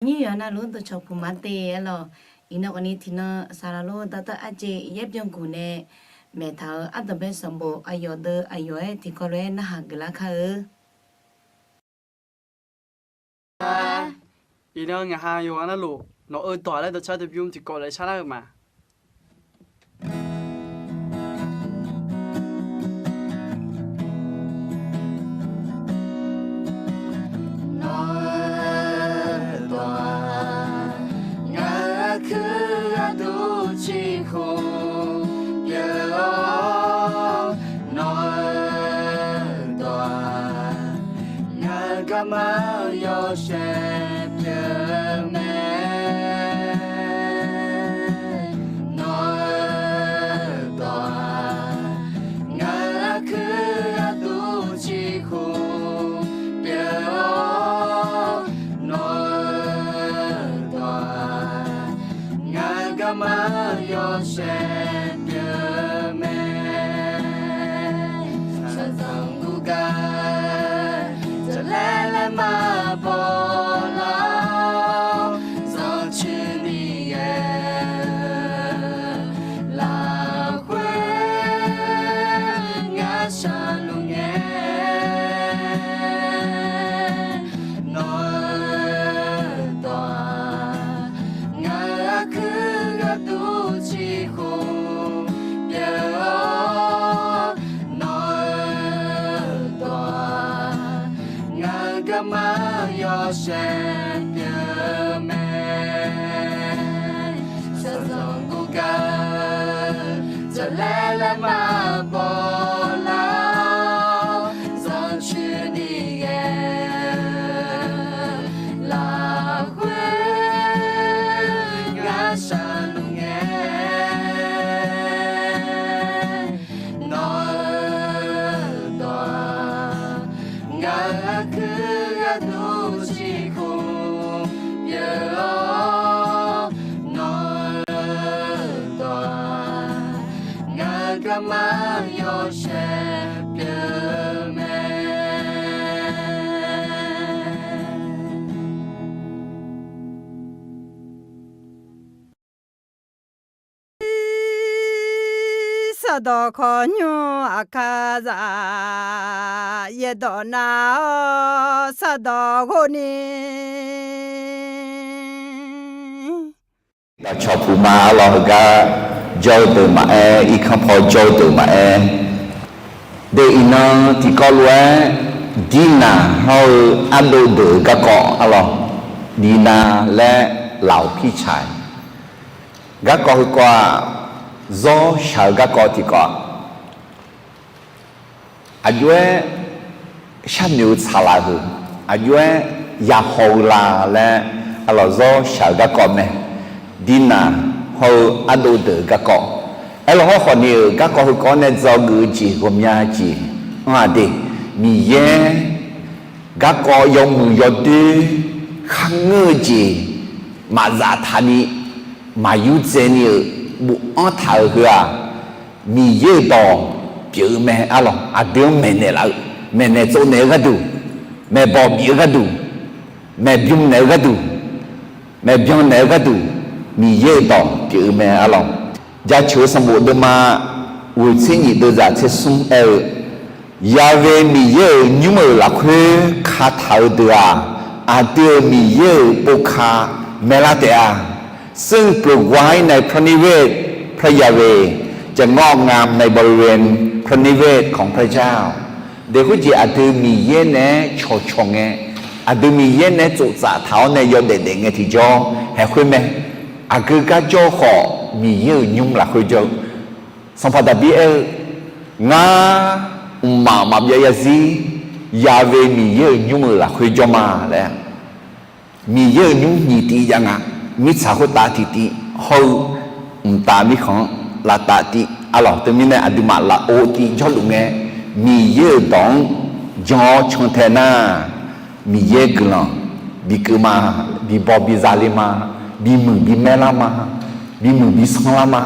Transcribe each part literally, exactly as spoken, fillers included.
Nymr yawqha navluf dawqcawq puq ma te aer lawq. Iqnan khawfni tiqnan saqlaq lor dawrtawv arjeq yaer byanguq nae maeqtaq-euq ardanqbae sanqbof aqyawf deuv aqyawf-aer tiqkawv lof-aer narhaq geuflar kar-eu. Iqnan ngaq ha yawqha navluf nawq-eu dawq laer dawqcar dawqbymr tiqkawv lof-aer sharlar-eu ma. Nawq-eu dawq-aq, ngaq-euq aqkuir gharduq ciqhuq pyeuf-awr, nawq-eu dawq-aq, ngaq-euq garma-eu yawshaef pyeuf mae. Nawq-eu dawq-aq, ngaq-euq aqkuir gharduq ciqhuq pyeuf-awr, nawq-eu dawq-aq, ngaq-euq garma-eu yawshaef pyeuf mae. Shaqzanq guvgar jaqlaer laer maqbaw lar-awr, zanrcuir ni ghae-eu lafkhoer ngar shaqluf ngae. Nawq-eu dawq-aq, ngaq-euq aqkuir gharduq ciqhuq pyeuf-awr, nawq-eu dawq-aq, ngaq-euq garma-eu yawshaef pyeuf mae. Shaqzanq guvgar jaqlaer laer maqbaw lar-awr, zanrcuir ni ghae-eu lafkhoer ngar shaqluf ngae. Nawq-eu dawq-aq, ngaq-euq aqkuir gharduq ciqhuq pyeuf-awr, nawq-eu dawq-aq, ngaq-euq garma-eu yawshaef pyeuf mae. Sardawq khawqnymr aqkar zaq, yaerdawq nar-awr sardawq ghov ni. Dawqcawq puq ma arlawq heugar jawr-eu deuq maqaer, irkanr paw jawr-eu deuq maqaer, deuq iqnan tiqkawv lof-aer Dirnaq hawr-eu ardov deuq-euq garkawv arlawq, Dirnaq laer laf-euq pircaq-aer garkawv heukawv-aq, zawr shaq-eu garkawv tiqkawv-aq, aqjox-aer sharnoeq-eu tsaqlaq-euq, aqjox-aer yahaw-eu la laer arlawq zawr shaq-eu garkawv mae. Dirnaq hawr-eu ardov deuq-euq garkawv, aerlawq hawrkhawf ni-euq garkawv heukawv-anr nae dzawgeuf-eu jeq ghawqmya jeq anr-aq de, Miqyaer garkawv yawmuiq yawdoer kharngeur-eu jeq maqzaf taqni, maqyurdzae ni-euq bofanr taq-euq heu-aq, Miqyaer-euq dawq pyeuf-eu mae arlawq. Aqdui-anr maeqnaeq laf-eu, maeqnaeq tsovnaeq-eu gharduq, maeqbawq bif-eu gharduq, maeqbymr naeq-eu gharduq, maeqbyan naeq-eu gharduq, Miqyaer-euq dawq pyeuf-eu mae arlawq. Jaceuq-eu sanqbof deuvma ghoeq tser nyif deuvzaq tser smr aer-eu, Yaqve Miqyaer-euq nymr-euq lafkhoer kataq-eu deuq-aq, aqdui-euq Miqyaer-euq povka maeqlar taef-a. ซึ่งปลูกไว้ในพระนิเวศพระยาเวห์ จะงอกงามในบริเวณพระนิเวศของพระเจ้า Deqhur jeq aqdui Miqyaer naeq-aer cawqcawq ngae, aqdui Miqyaer naeq-aer tsoftsaf taq-awr nae yawdaef daef ngae tiqjawr haeq khoer mae. Aqgeu gar jawr-eu khawf, Miqyaer-euq nymr lafkhoer jawr-eu. Sanqpaq Daqbir aer-eu, Ngar mqmaq maqbyav zarzir, Yaqve Miqyaer-euq nymr-euq lafkhoer jawr ma laer. Miqyaer-euq nymr nyiq tiv jav nga. Mirtsaq khoertav tiqtiv hawr-eu, mqtav mirkhanq-anr lavtav tiv arlawq. Teumirnae aqduimaf lafov tiv jawrluf ngae, Miqyaer-euq dawq-anr jan-awr cantae nar, Miqyaer guiqlanq bikeuv ma, bibaw biza le ma, bimuiq bimaer lar ma, bimuiq bisanr lar ma,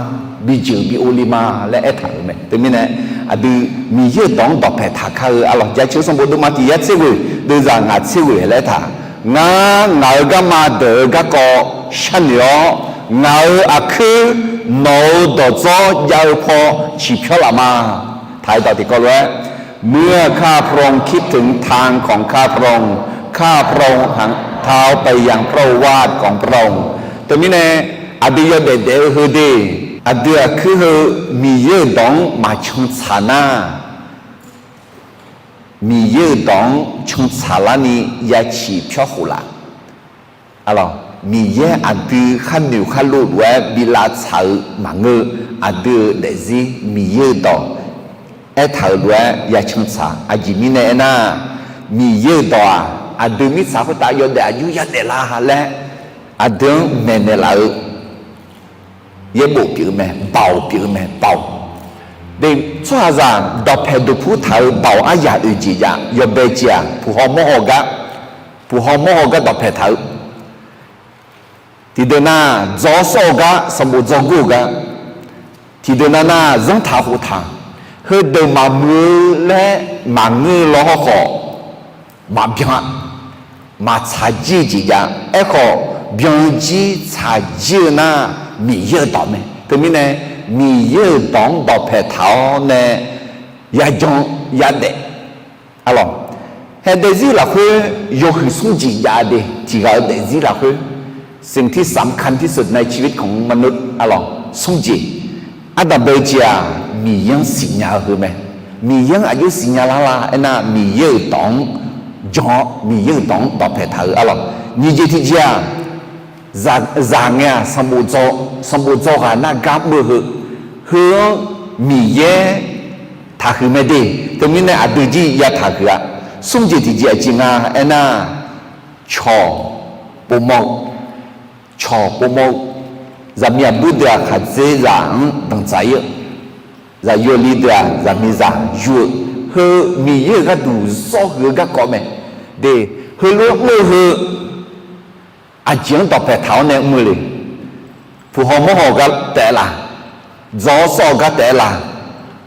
bijeuq bi ov le ma laer aertaq-euq mae. Teumirnae aqdui Miqyaer-euq dawq-anr dawqpae taq kar-eu arlawq. Jaceuq-eu sanqbof deuvma tiq yar tser ghoeq deuvzaq ngaq tser ghoeq laer aertaq Ngar ngaq-euq garma deuq-eu garkawv sharnoeq-awr, ngaq-euq aqkuir nawq-euq dawqdzawr jav-eu paw ciqpyawr laf ma. Taq-aer dawq tiqkawv lof-aer, เมื่อข้าพระองค์คิดถึงทางของข้าพระองค์ ข้าพระองค์หันเท้าไปยังพระโอวาทของพระองค์ Teumirnae, aqdui yawdaef daef-eu heu de, aqdui aqkuir heu Miqyaer-euq dawq-anr maqcan tsaq nar, Miqyaer-euq dawq-anr cantsaq larni ya ciqpyawr khof laf. Arlawq, Miqyaer aqdui khar noeq khar lov lof-aer bi lavtsaq-eu maqngeur. Aqdui-euq daefzir Miqyaer-euq dawq aertaq-euq lof-aer ya cantsaq. Aqjeq mirnae aernar, Miqyaer-euq dawq-aq, aqdui mirtsaq khoertav yawdaef aqjox yadaef la laer aqdui-anr maeqnaeq laf-eu yaerbof pyeuf-eu mae, baoq pyeuf-eu mae, baoq. Tsawrhaqzaq dawqpaeq duqpur taq-eu baoq aryaq oeq jeq jav yawbae jeq-aq, puq haw mawr haw gar, puq haw mawr haw gar dawqpaeq taq-eu. Tiqdeuq nar, dzaw-awr sawr-eu gar, sanqbof dzaw gor-eu gar. Tiqdeuq nar nar, zanrtaq khoftaq, heudeuq maqmuiq-eu laer maqngeur-eu law hawrkhawf, maqbyan-a, maqtsaq jir-eu jeq jav. Aerkhawf, byan-eu jir tsaq jir-eu nar, Miqyaer-euq dawq mae. Teumirnae, Miqyaer-euq dawq-anr dawqpaeq taq-awr nae yajan yadaef. Arlawq, haeq daefzir lafkhoer yawhuiq smr jeq jav de. Tiq ghaq-euq daefzir lafkhoer สิ่งที่สำคัญที่สุดในชีวิตของมนุษย์ arlawq, smr jeq. Ardanqbae jeq-aq, Miqyaer-anr siqnya-eu heu mae. Miqyaer-anr aqjox siqnya lar la aernar, Miqyaer-euq dawq-anr jan-awr, Miqyaer-euq dawq-anr dawqpaeq taq-eu. Arlawq, nyiq jeq tiqjeq-aq, zaq ngae-aq, sanqbof dzaw, sanqbof dzaw ghaq nar gar mr-eu heu, heu-anr Miqyaer taqhuiq mae de. Teumirnae aqdui jir ya taqhuiq-a. Smr jeq tiqjeq aqjeq nga aernar, cawq povmawr-eu, cawq povmawr-eu, zaqmiq aqbur deuq-aq, khaqdzerzaq-anr danqdzaq ir-eu, zaqyo li deuq-aq, zaqmiqzaq yur-eu, heu Miqyaer-euq gharduq zawr huiq-eu garkawv mae de. Heulof-aer mr-eu heu aqjeq-anr dawqpaeq taq-awr nae mr-eu le. Puq haw mawr haw gar taef-aer laf, dzaw-awr sawr-eu gar taef-aer laf,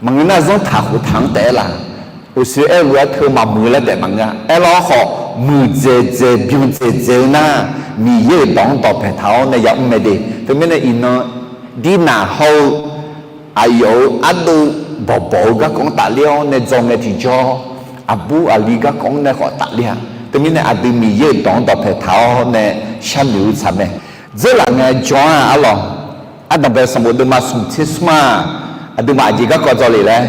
maqngeur nar zanrtaq khoftaq-anr taef-aer laf, uqshoe aer-eu lof-aer teu maqmuiq laer taef maqngeur-a. Aerlar-awr khawf, muiqdzaeq dzaeq byan dzaeq dzaeq-eu nar, Miqyaer-euq dawq-anr dawqpaeq taq-awr nae yamr mae de. Teumirnae iqnan, dirnaq hawr-eu aqyawf-euq ardov bawqbawq-eu garkawv-anr tafler-awr nae dzaw ngae tiqjawr, aqbur aqli garkawv-anr nae khawf tafler-a. Teumirnae aqdui Miqyaer-euq dawq-anr dawqpaeq taq-awr nae sharnoeq-eu tsaq mae. Dzeurlaf ngae jan-a arlawq. Ardanqbae sanqbof deuvma smq tser smr-aq, aqduimaf aqjeq garkawv dzaw le laer,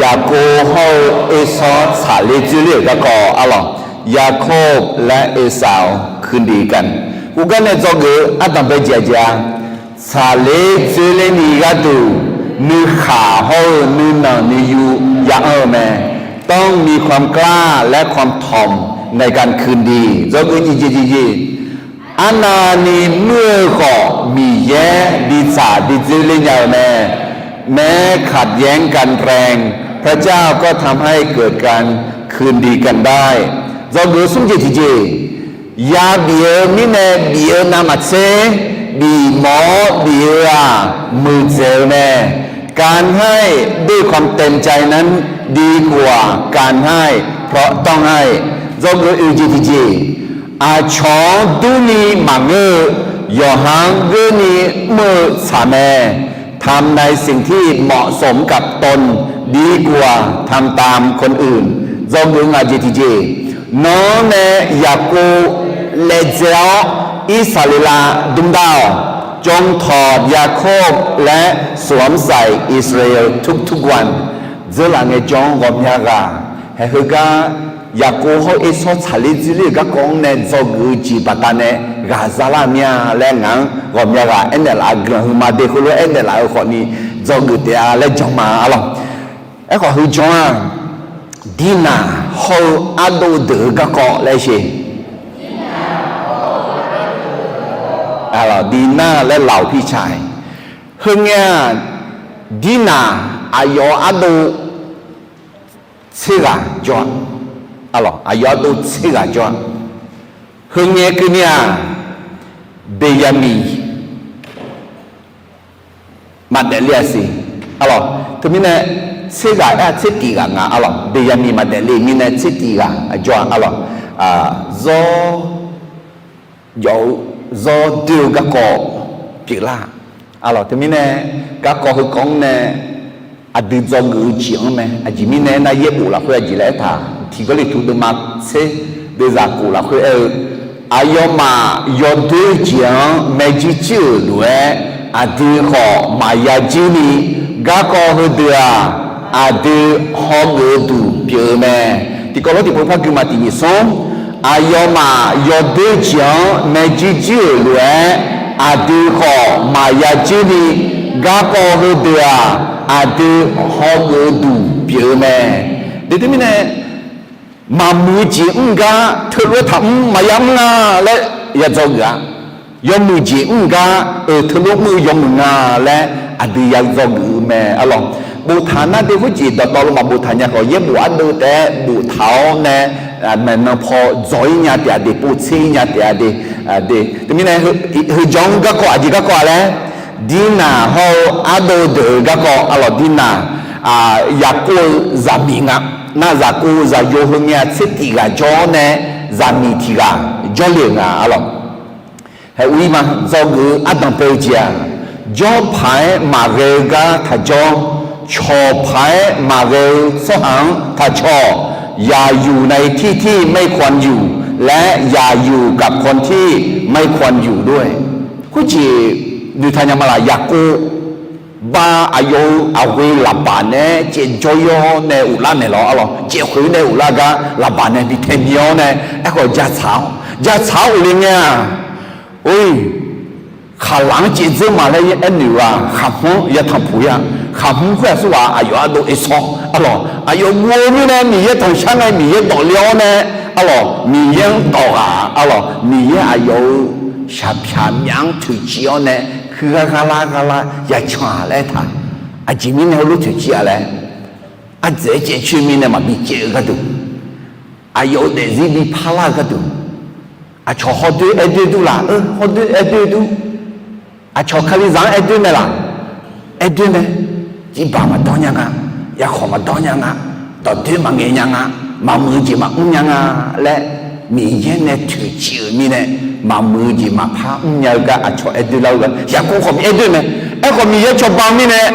Yaqkov hawr-eu Ersawr tsaqler dzoerler-euq garkawv arlawq. Yaqkov laer Ersawr คืนดีกัน khoergar nae dzawgeuf-eu ardanqbae jeq aqjeq-a, tsaqler dzoerler ni gharduq nuikhaq hawr-eu nuinanq nuiyu ya anr-eu mae. ต้องมีความกล้าและความถ่อมในการคืนดี dzawgeuf nyiq jeq jeq jeq. Arnavni muir-eu khawf Miqyaer bi tsaq bi dzoerler nya-eu mae. แม้ขัดแย้งกันแรง พระเจ้าก็ทำให้เกิดการคืนดีกันได้ dzawgeuf smr jeq tiqjeq. Yabif-eu mirnae bif-eu navmaqtser, bif mawf-awr bif-eu-aq muiqdzaeq-eu mae. การให้ด้วยความเต็มใจนั้น ดีกว่าการให้เพราะต้องให้ dzawgeuf oeq jeq tiqjeq. Aqcawq-anr durni maqngeur-eu, yawqha-anr geurni mr-eu tsaq mae. ทำในสิ่งที่เหมาะสมกับตน ดีกว่าทำตามคนอื่น dzawgeuf ngaq jeq tiqjeq. Nawr nae Yaqkov laedzae-awr Irsaqleqlav dmr dar-awq. จงถอดยาโคบและสวมใส่อิสราเอลทุกๆวัน dzeurlaf ngae jan-anr ghawqmya ghaq, haeq heugar Yaqkov hawr Ersawr tsaqler dzoerler-euq garkawv-anr nae dzawgeuf-eu jeq baqdanae ghaq zalar mir-a laer ngaq-anr ghawqmya ghaq aernaeq laf-eu guiqlanq huiqma de heulof-aer aernaeq laf-eu khawfni dzawgeuf taef-a laer jan ma arlawq. Aerkhawf heu jan-aq, Dirnaq hawr-eu ardov deuq-eu garkawv laer sher. Dirnaq laer lawq pirca-aer. Heungae-aq, Dirnaq aqyawf-euq ardov tser ghaq jawr-a. Aqyawf ardov tser ghaq jawr-a. Heungae keuvni-aq, Beqyaqmiq maqdaef le-a siq. Arlawq, teumirnae tser ghaq aer-a tser tif ghaq nga arlawq. Beqyaqmiq maqdaef le mirnae tser tif ghaq jawr-a arlawq. Zawr jawf-eu zawr doer-eu garkawv pyeuflar. Arlawq, teumirnae garkawv heukawv-anr nae aqdui dzawgeuf-eu jeq-anr mae. Aqjeq mirnae aernar, yaerbof lafkhoer aqjeq laer aertaq, Tiq Gawrliqtu deuvma tser deuvzaq kof lafkhoer aer-eu, aqyawfmaf yawdoer jeq-anr maerjuir juir-euq lof-aer, aqdui khawf maqya juir ni, garkawv heudeuq-aq, aqdui hawgeuf-eu duq pyeuf-eu mae. Tiqkawv lof tiqpov par gui ma. Tiq nyiq smr, aqyawfmaf yawdoer jeq-anr maerjuir juir-euq lof-aer, aqdui khawf maqya juir ni, garkawv heudeuq-aq, aqdui hawgeuf-eu duq pyeuf-eu mae. Deuq teumirnae, maqmuiq-eu jeq mr gar teulof-aer taqmr, maqya mr nga laer ya dzawgeuf-a. Yawmuiq jeq mr gar-euq teulof mr-eu yawmuiq nga laer aqdui ya dzawgeuf-eu mae. Arlawq, boftaq nar deuq khoerjeq dawqtawvluf maqboftaq nya khawf, yaerbof ardeuv taef-aer boftaq-awr nae, maeqnan paw dzawq-ir nya taef-a de, povtser-ir nya taef-a de. Teumirnae, heujawr-anr garkawv aqjeq garkawv-a laer, Dirnaq hawr-eu ardov deuq-euq garkawv, arlawq, Dirnaq, Yaqkov-eu zaqmiq nga. Nar, Yaqkov zaqyo heumya tser tif ghaq jawr-awr nae, zaqmiq tiq ghaq jawrle-euq nga, arlawq. Haeq ur-ir ma. Dzawgeuf-eu ardanq bae-eu jeq-aq, jawr paq-aer maqghae-eu gar taqjawr, cawq paq-aer maqghae-eu tsawrhaq-anr taqcawq. อย่าอยู่ในที่ที่ไม่ควรอยู่ และอย่าอยู่กับคนที่ไม่ควรอยู่ด้วย Khoerjeq noeqtaq nya ma laq? Yaqkov ba aqyawf-euq aqghoe Laqbaq naeq-aer caev jawr-ir-awr nae ghoflar maeq lawr, arlawq, caev khoeq nae ghoflar gar Laqbaq nae bi tae bi-awr nae, aerkhawf jatsaq-awr, jatsaq-awr ghofle ngae-aq, or-iq, khaqlaq-anr caev dzeur ma laer aernaeq-eu-aq, khaqhmr-anr ya tanqpuq-ir-a. Khaqhmr khoer-aq, aqsurghaq aqyawf ardov oesawr, arlawq, aqyawf guv-eu mirnae Miqyaer tanqshar ngae Miqyaer dawqle-awr nae, arlawq, Miqyaer-anr dawq ghaq, arlawq, Miqyaer aqyawf-euq shaqpyaq myaf-anr toeqciv-awr nae, heugar gharlar gharlar ya can-aq laer aertaq. Aqjeq mirnae heulof toeqciv-a laer, ardzaeq-aer caev coer mirnae maqbi caev-eu gharduq, aqyawf-euq daefzir bi parlar-eu gharduq, aqcawq hawdoer aer doer dur laf-eu, hawdoer aer doer dur. Aqcawq Kalizaq-anr aer doer mae laf? Aer doer mae. Jirbaq maqdawr nya nga, yarkhawq maqdawr nya nga, dawqdoer maqngaeq nya nga, maqmuiq-eu jeq maqmr nya nga laer, Miqyaer nae toeqciv-euq mirnae, maqmuiq-eu jeq maqpar mrnya-eu gar aqcawq aer doer lar-eu gar Yaqkov khawf bi aer doer mae. Aerkhawf Miqyaer cawba-eu mirnae,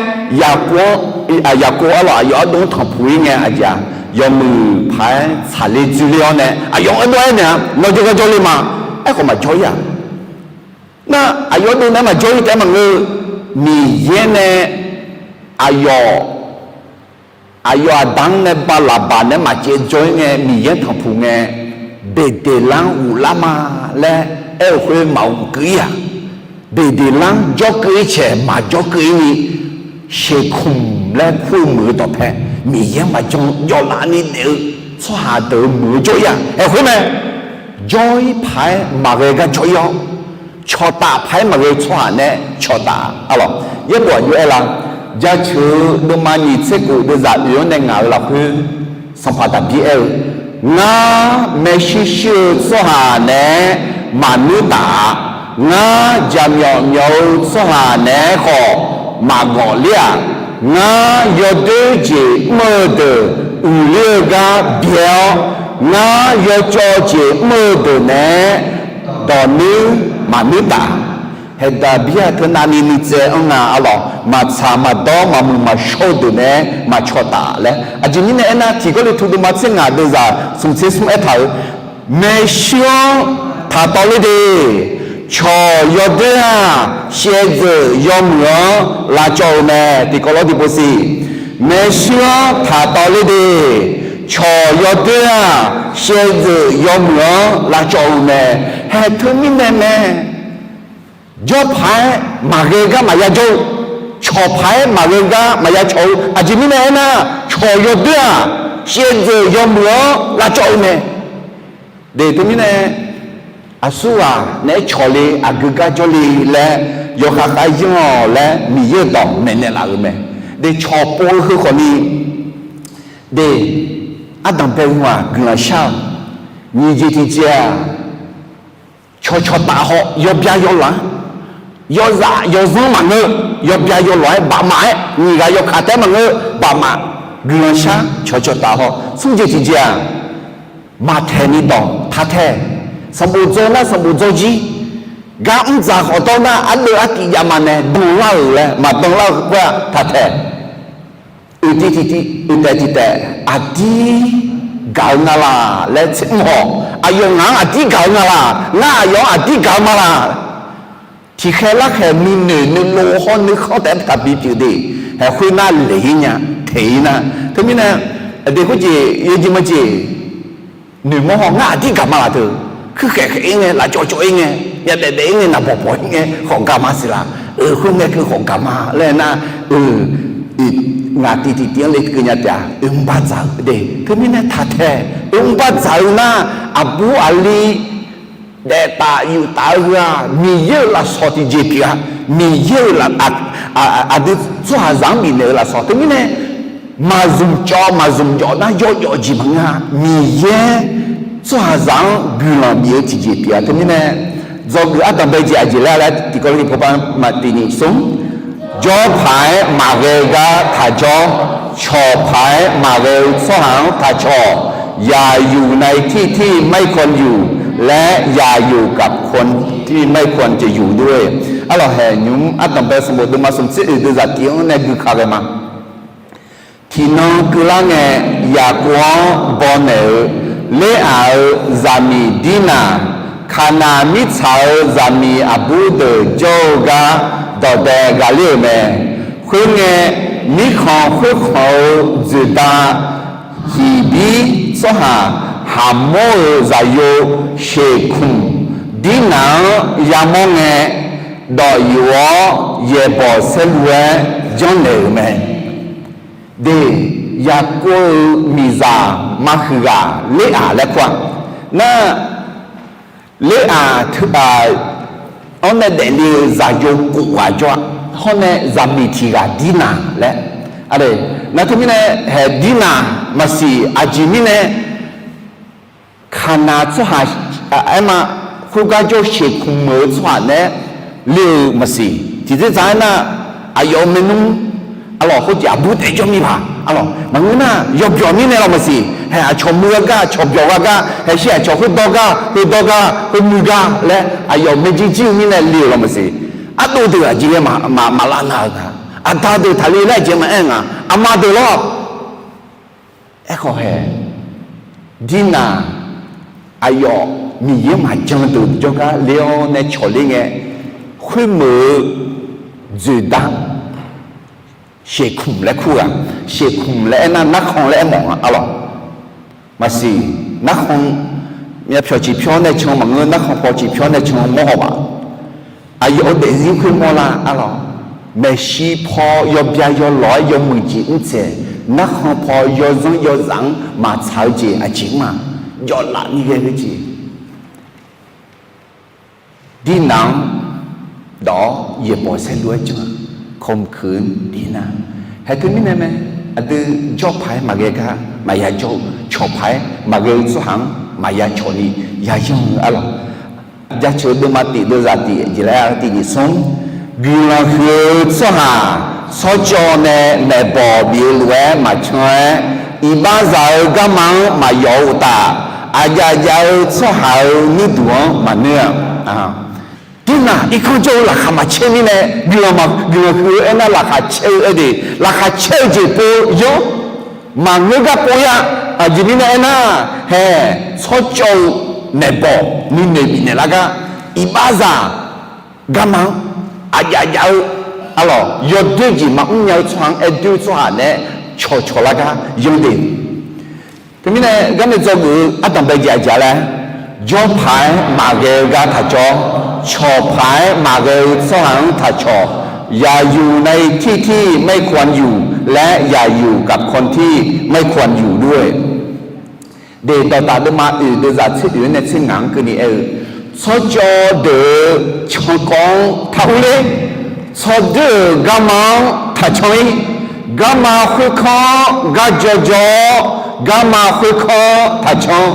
Yaqkov-anr, Yaqkov arlawq aqyawf ardov-anr tanqpuq-ir ngae aqjeq-aq, yawmuiq paq-aer tsaqler dzoerler-awr nae aqyawf-anr aerdov aernaeq-a, nawq jawrgar jawrle ma. Aerkhawf maqjawr-ir-aq. Nar, aqyawf ardov naeq-aer maqjawr-ir taef-aer maqngeur-eu, Miqyaer nae aqyawf, aqyawf aqda-anr nae ba Laqbaq naeq-aer maqcaev jawr-ir ngae Miqyaer-anr tanqpuq ngae, Beqdeqlar-anr ghoflar ma laer aer-eu khoer maqghofkeuv-ir-aq. Beqdeqlar-anr jawrkeuv-ir caeq maqjawrkeuv-ir ni, Sheqkmq laer kur-eu muiq-eu dawqpae, Miqyaer-anr maqjan jawvlaf ni daef-eu tsawrhaq deuq-euq muiq-eu jawr-ir-aq. Aerkhoer mae, jawr-ir paq-aer maqghae gar jawr-ir-awr, cawqtaf paq-aer maqghae-eu tsawrhaq nae cawqtaf-a lawq. Yaerbof aqjox aer la? Jaceuq-eu deuvma nyiq tser kof deuvzaq oeq-anr nae ngaq-euq lafkhoer, Sanqpaq Daqbir aer-eu, Ngar maershuir shuir-eu tsawrhaq naeq-aer maqnuir taf-a. Ngar jaqmyawf myawf-eu tsawrhaq naeq-aer khawf maqgawf ler-aq. Ngar yawdoer jeq mr-eu deuq uiqler-eu gar byae-awr, ngar yawcawv jeq mr-eu deuq naeq-aer dawq nuir maqnuir taf. Haeqdaqbir-aq teunav ni nuitsaev-anr nga arlawq. Maqtsaq maqdawr maqmuiq maqshawr-eu deuq naeq-aer maqcawq taf laer. Aqjeq mirnae aernar, Tiq Gawrliqtu deuvma tser ngaq deuvzaq smq tser smr aertaq-euq, maershuir-anr taqtawv ler de. Cawq yawdoer-aq, shaevdzeuf yawmuiq-anr lavcawv-eu mae. Tiqkawv lawr tiqpov siq. Maershuir-anr taqtawv ler de. Cawq yawdoer-aq, shaevdzeuf yawmuiq-anr lavcawv-eu mae. Haeq teumirnae mae. Jawr paq-aer maqghae gar maqya jawr-eu, cawq paq-aer maqghae gar maqya cawq-eu. Aqjeq mirnae aernar, cawq yawdoer-aq, shaevdzeuf yawmuiq-anr lavcawv-eu mae. De teumirnae, aqsurghaq naeq-aer cawq le, aqgeu gar jawr le laer yawkhav khav yanr-awq laer Miqyaer-euq dawq maeqnaeq laf-euq mae. De cawq pov-eu heu khawfni, de ardanq bae-eu hmq-aq guiqlanq shar-awq. Nyiq jeq tiqjeq-aq, cawqcawq taf haw yawbya yawlanq-aer, yawzaf yawzanr maqngeur, yawbya yawlanq-aer bafmaf-aer, nyiq ghaq yawkaq taef-aer maqngeur, bafmaf, guiqlanq shar cawqcawq taf haw. Smr jeq tiqjeq-aq, maqtaeq ni dawq taq tae. Sanqbof dzaw nar sanqbof dzaw jir, gar mr dzaq khawf dawr nar ardeuv artiv jav ma nae danlar-euq laer maqdanlar-eu khoer-aq taq taeq. Uiqtiv tiqtiv uiqtaeq tiqtaeq aqdir gaq-eu nga laq laer tser mr hawq, aqyawf ngaq-anr aqdir gaq-eu nga laq, ngar aqyawf-anr aqdir gaq-eu ma laq. Tiqkhaeq larkhaeq nuinoeq nuilov hawr nuikhanr taef-aer taqbi pyeuf de. Haeq khoernar laeq-ir nya, taeq-ir nar. Teumirnae aqdui khoerjeq yawjeq mawjeq noeqmawr haw ngar aqdir gaq ma laq teu. Kuirkhaeq khaeq-ir ngae, lafcawv cawv-ir ngae, myavbaef baef-ir ngae, naqbawq bawq-ir ngae khawf gaq ma siq laq. Khoerngae keuv khawf gaq ma laer nar, ngaq tiv tiqtiv-anr lekeuv nya taef-a. Oemr bar dzaq-eu de. Teumirnae taq taeq. Oemr bar dzaq-eu nar, aqbur aqli daeftaf yuftaf-eu heu-aq, Miqyaer-euq lafsawq tiqjeq pyeuf-a. Miqyaer-euq aqdui tsawrhaqzaq-anr bifnaeq-eu lafsawq teumirnae, maqzmq cawv maqzmq jawf nar yawjawf jeq maqngeur-a. Miqyaer tsawrhaqzaq-anr guiqlanq bif-eu tiqjeq pyeuf-a. Teumirnae dzawgeuf ardanqbae jeq aqjeq laer laer tiqkawv ni pov ba maq tiq nyiq smr. Jawr paq-aer maqghae-eu gar taq jawr, cawq paq-aer maqghae-eu tsawrhaq-anr taq cawq. Yaqyuq nae tirtir maerkawv yuq laer, yaqyuq gafkawv tir maerkawv jeq yuq dur-e. Arlawq haeq nymq ardanqbae sanqbof deuvma smq tser oeq deuvzaq tif-anr nae guika ghae ma. Tiqnan keuvlar ngae, Yaqkov-anr bawnaeq-eu Ler-aq-euq zaqmiq Dirnaq, Kaqnaq mirtsaq-euq zaqmiq aqbur deuq jawr-eu gar dawqdae ghaqler-euq mae. Khoerngae, mirkhanq khoerkhanq-eu dzoeqda hiqbir tsawrhaq Haqmawr-euq zaqyo Sheqkmq Dirnaq-anr yamawr ngae, dawf yuf-awr yaeqbawq saerlu-aer janrnaeq-euq mae. De, Yaqkov-euq miqzaq ma huiq ghaq Ler-aq laer kur-aq. Nar, Ler-aq teu-aq, anr nae daefle-eu zaqyo kof ghaq jawr-a. Hawr nae zaqmiq tiq ghaq Dirnaq laer. Nar teumirnae haeq Dirnaq maqsiq aqjeq mirnae Kaqnaq tsawrhaq, aerma, khoergar jawr-eu Sheqkmq-euq tsawrhaq naeq-aer le-euq maqsiq. Tiqdzer dzaq-aer nar, aqyawf-euq maernmr, arlawq khoerjeq aqbur taef jawr mir paq, arlawq maqngeur nar yawbyawq mirnae lawq maqsiq. Haeq aqcawq muiq-eu gar, aqcawq byawq gha gar, haeq shir aqcawq khoerdawr gar, khoerdawr gar, khoermuiq gar laer aqyawf maerjir jir-eu mirnae le-euq lawq maqsiq. Ardov deuq aqjeq ghae maqlav nav-euq nga. Aqda deuq taqle laer aqjeq maqaer nga. Aqma deuq lawr. Aerkhawf haeq, Dirnaq aqyawf Miqyaer maqjan deuq jawrgar ler-awr nae cawq ler ngae, khoermeuq-eu dzoeqdar Sheqkmq laer kur ghaq. Sheqkmq laer aernar narkhan laer aermawf nga arlawq. Maqsiq, narkhan myavpyawq ciqpyawr nae can maqngeur, narkhan paw ciqpyawr nae can mawr haw baf. Aqyawf-euq daefzir khoermawr lar arlawq. Maeqshi paw yawbya yawlawq-aer yawmuiq jeq mrtsaeq, narkhan paw yawzanr yawzaf-anr maqtsaq-eu jeq aqjeq mr-aq, jawvlaf ni ghae-eu jeq. Dirnaq-anr dawq-awr yaeqbawq saerlu-aer jan-a. Kawmq keuq-anr diq nar, haeq teumirnae mae. Aqdui jawr paq-aer maqghae gar maqya jawr-eu, cawq paq-aer maqghae-eu tsawrhaq-anr maqya cawq ni yayanr-eu arlawq. Jaceuq-eu deuvma tif deuvzaq tif jeq laer-a tiq nyiq smr. Guiqlanq huiq-eu tsawrhaq tsawrcawv nae maeqbawq bif-eu lof-aer maqcan-aer, iqbaxzaq-eu garma-anr maqyawf-eu uqtaf, aqjav jav-eu tsawrhaq-euq nuirduq-anr maqnoer-a. Dirnaq irkanr jawr-eu laqkhaq maqcaer mirnae, guiqlanq ma guiqlanq huiq-eu aernar laqkhaq caer-eu aerde, laqkhaq caer-eu jeq pov-eu yanr, maqngeur gar pov-ir-a. Aqjeq mirnae aernar, haeq tsawrcawv-eu maeqbawq nuinoeq bifnaeq lar gar, iqbaxzaq garma-anr aqjav jav-eu arlawq yawdoer jeq maqmr nya-eu tsawrhaq-anr aer doer-eu tsawrhaq naeq-aer cawqcawq lar gar yanr de. Teumirnae garnae dzawgeuf-eu ardanqbae jeq aqjeq laer, jawr paq-aer maqghae-eu gar taq jawr, cawq paq-aer maqghae-eu tsawrhaq-anr taq cawq, yaqyuq nae tirtir maerkawv yuq laer, yaqyuq gafkawv tir maerkawv yuq dur-e. De, dawqtaf deuvma oeq deuvzaq tser oeq-anr nae tser ngaq-anr keuvni aer-eu, tsawrcawv deuq-euq cankawv-anr taq urler. Tsawrdoer-euq garma-anr taq can-ir. Garma khoerkanr-anr gar jawrjawr-awr, garma khoerkanr-anr taq can.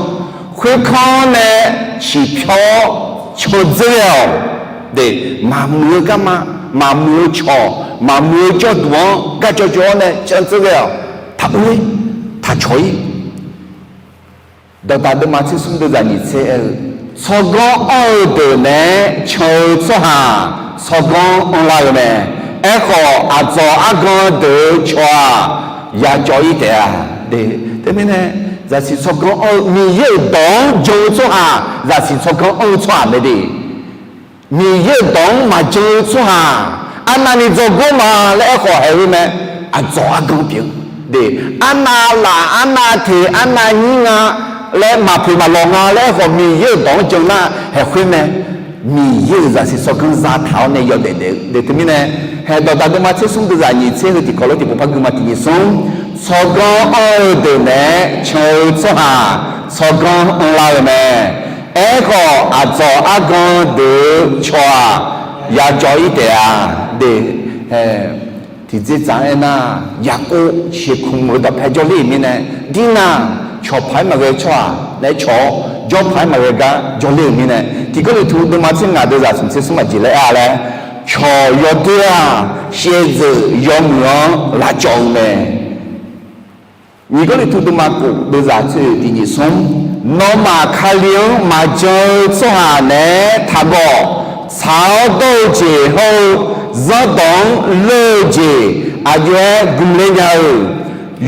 Khoerkanr nae ciqpyawr-awr can dzeur ghae-awq. De, maqmuiq-eu garma, maqmuiq-eu cawq, maqmuiq-eu jawrduq-anr gar jawrjawr-awr nae can dzeur ghae-awq. Taq urler, taq cawq-ir. Dawqtaf deuvma tser smr deuvzaq nyiq tser aer-eu, Tsawrganr anr-eu deuq naeq-aer can-eu tsawrhaq tsawrganr anrlar-eu mae. Aerkhawf, aqdzawq argan deuq-eu cawq-aq, yacawv-ir taef-a. Teumirnae, zaqsiq tsawrganr anr-eu Miqyaer-euq dawq-anr jan-eu tsawrhaq zaqsiq tsawrganr anr-eu tsawrhaq mae de. Miqyaer-euq dawq-anr maqjan-eu tsawrhaq arnavni dzawgor ma laer aerkhawf haeq-eu mae. Aqdzawq argan pyeuf-eu de, arnav laf, arnav teq, arnav nyir nga laer, maqpoeq maqlawq nga laer aerkhawf, Miqyaer-euq dawq-anr jan nar haeq khoer mae. Miqyaer-euq zaqsiq tsawrganr zataq-awr nae yawdaef daef-eu de. Teumirnae, haeq dawqdaq deuvma tser smr deuvzaq nyiq tser heu tiqkawv lof tiqpov par guima tiqnyir smr, tsawrganr anr-eu deuq naeq-aer can-eu tsawrhaq tsawrganr anrlar-eu mae. Aerkhawf, aqdzawq argan deuq-eu cawq-aq, yacawv-ir taef-a de. Tiqdzerdzaq-anr aernar, Yaqkov sheuqkmq-eu dawqpae jawrler-euq mirnae, dirnav cawq paq-aer maqghae-eu tsawrhaq naeq-aer cawq-awr, jawr paq-aer maqghae gar jawrler-euq mirnae, Tiq Gawrliqtu deuvma tser ngaq deuvzaq smq tser smr aqjeq laer aer-a laer, cawq yawdoer-aq, shaevdzeuf yawmuiq-anr lavcawv-eu mae. Nyiq Gawrliqtu deuvma kof deuvzaq tser oeq tiqnyir smr, nawmaf Kali-anr maqjan-eu tsawrhaq naeq-aer taqgawq. Tsaq-awr dawr-eu jeq hawr-eu zanrdawq-anr leur-eu jeq aqjox-aer gmqler nya-eu,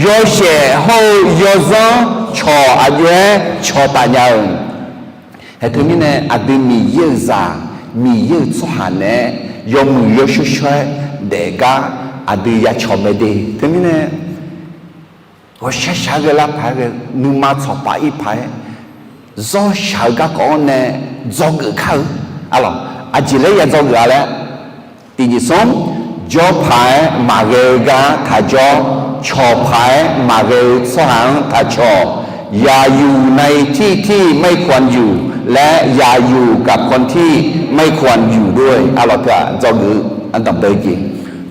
yawshaef hawr-eu yawzanr cawq aqjox-aer cawqtaf nya-eu. Haeq teumirnae, aqdui Miqyaer-euq zaq, Miqyaer-euq tsawrhaq naeq-aer yawmuiq yawshawr shawr-aer daef gar aqdui yacawq mae de. Teumirnae, ghawqshaq shaq-aer ghae lar paq-aer ghae, nuima tsawq paq ir paq-aer, zawr shaq-eu garkawv-anr nae dzawgeuf kar-eu. Arlawq, aqjeq laer ya dzawgeuf-a laer, tiqnyir smr, jawr paq-aer maqghae-eu gar taqjawr, cawq paq-aer maqghae-eu tsawrhaq-anr taqcawq. อย่าอยู่ในที่ที่ไม่ควรอยู่ และอย่าอยู่กับคนที่ไม่ควรอยู่ด้วย arlawq teu-aq, dzawgeuf-eu ardanq bae-eu jeq,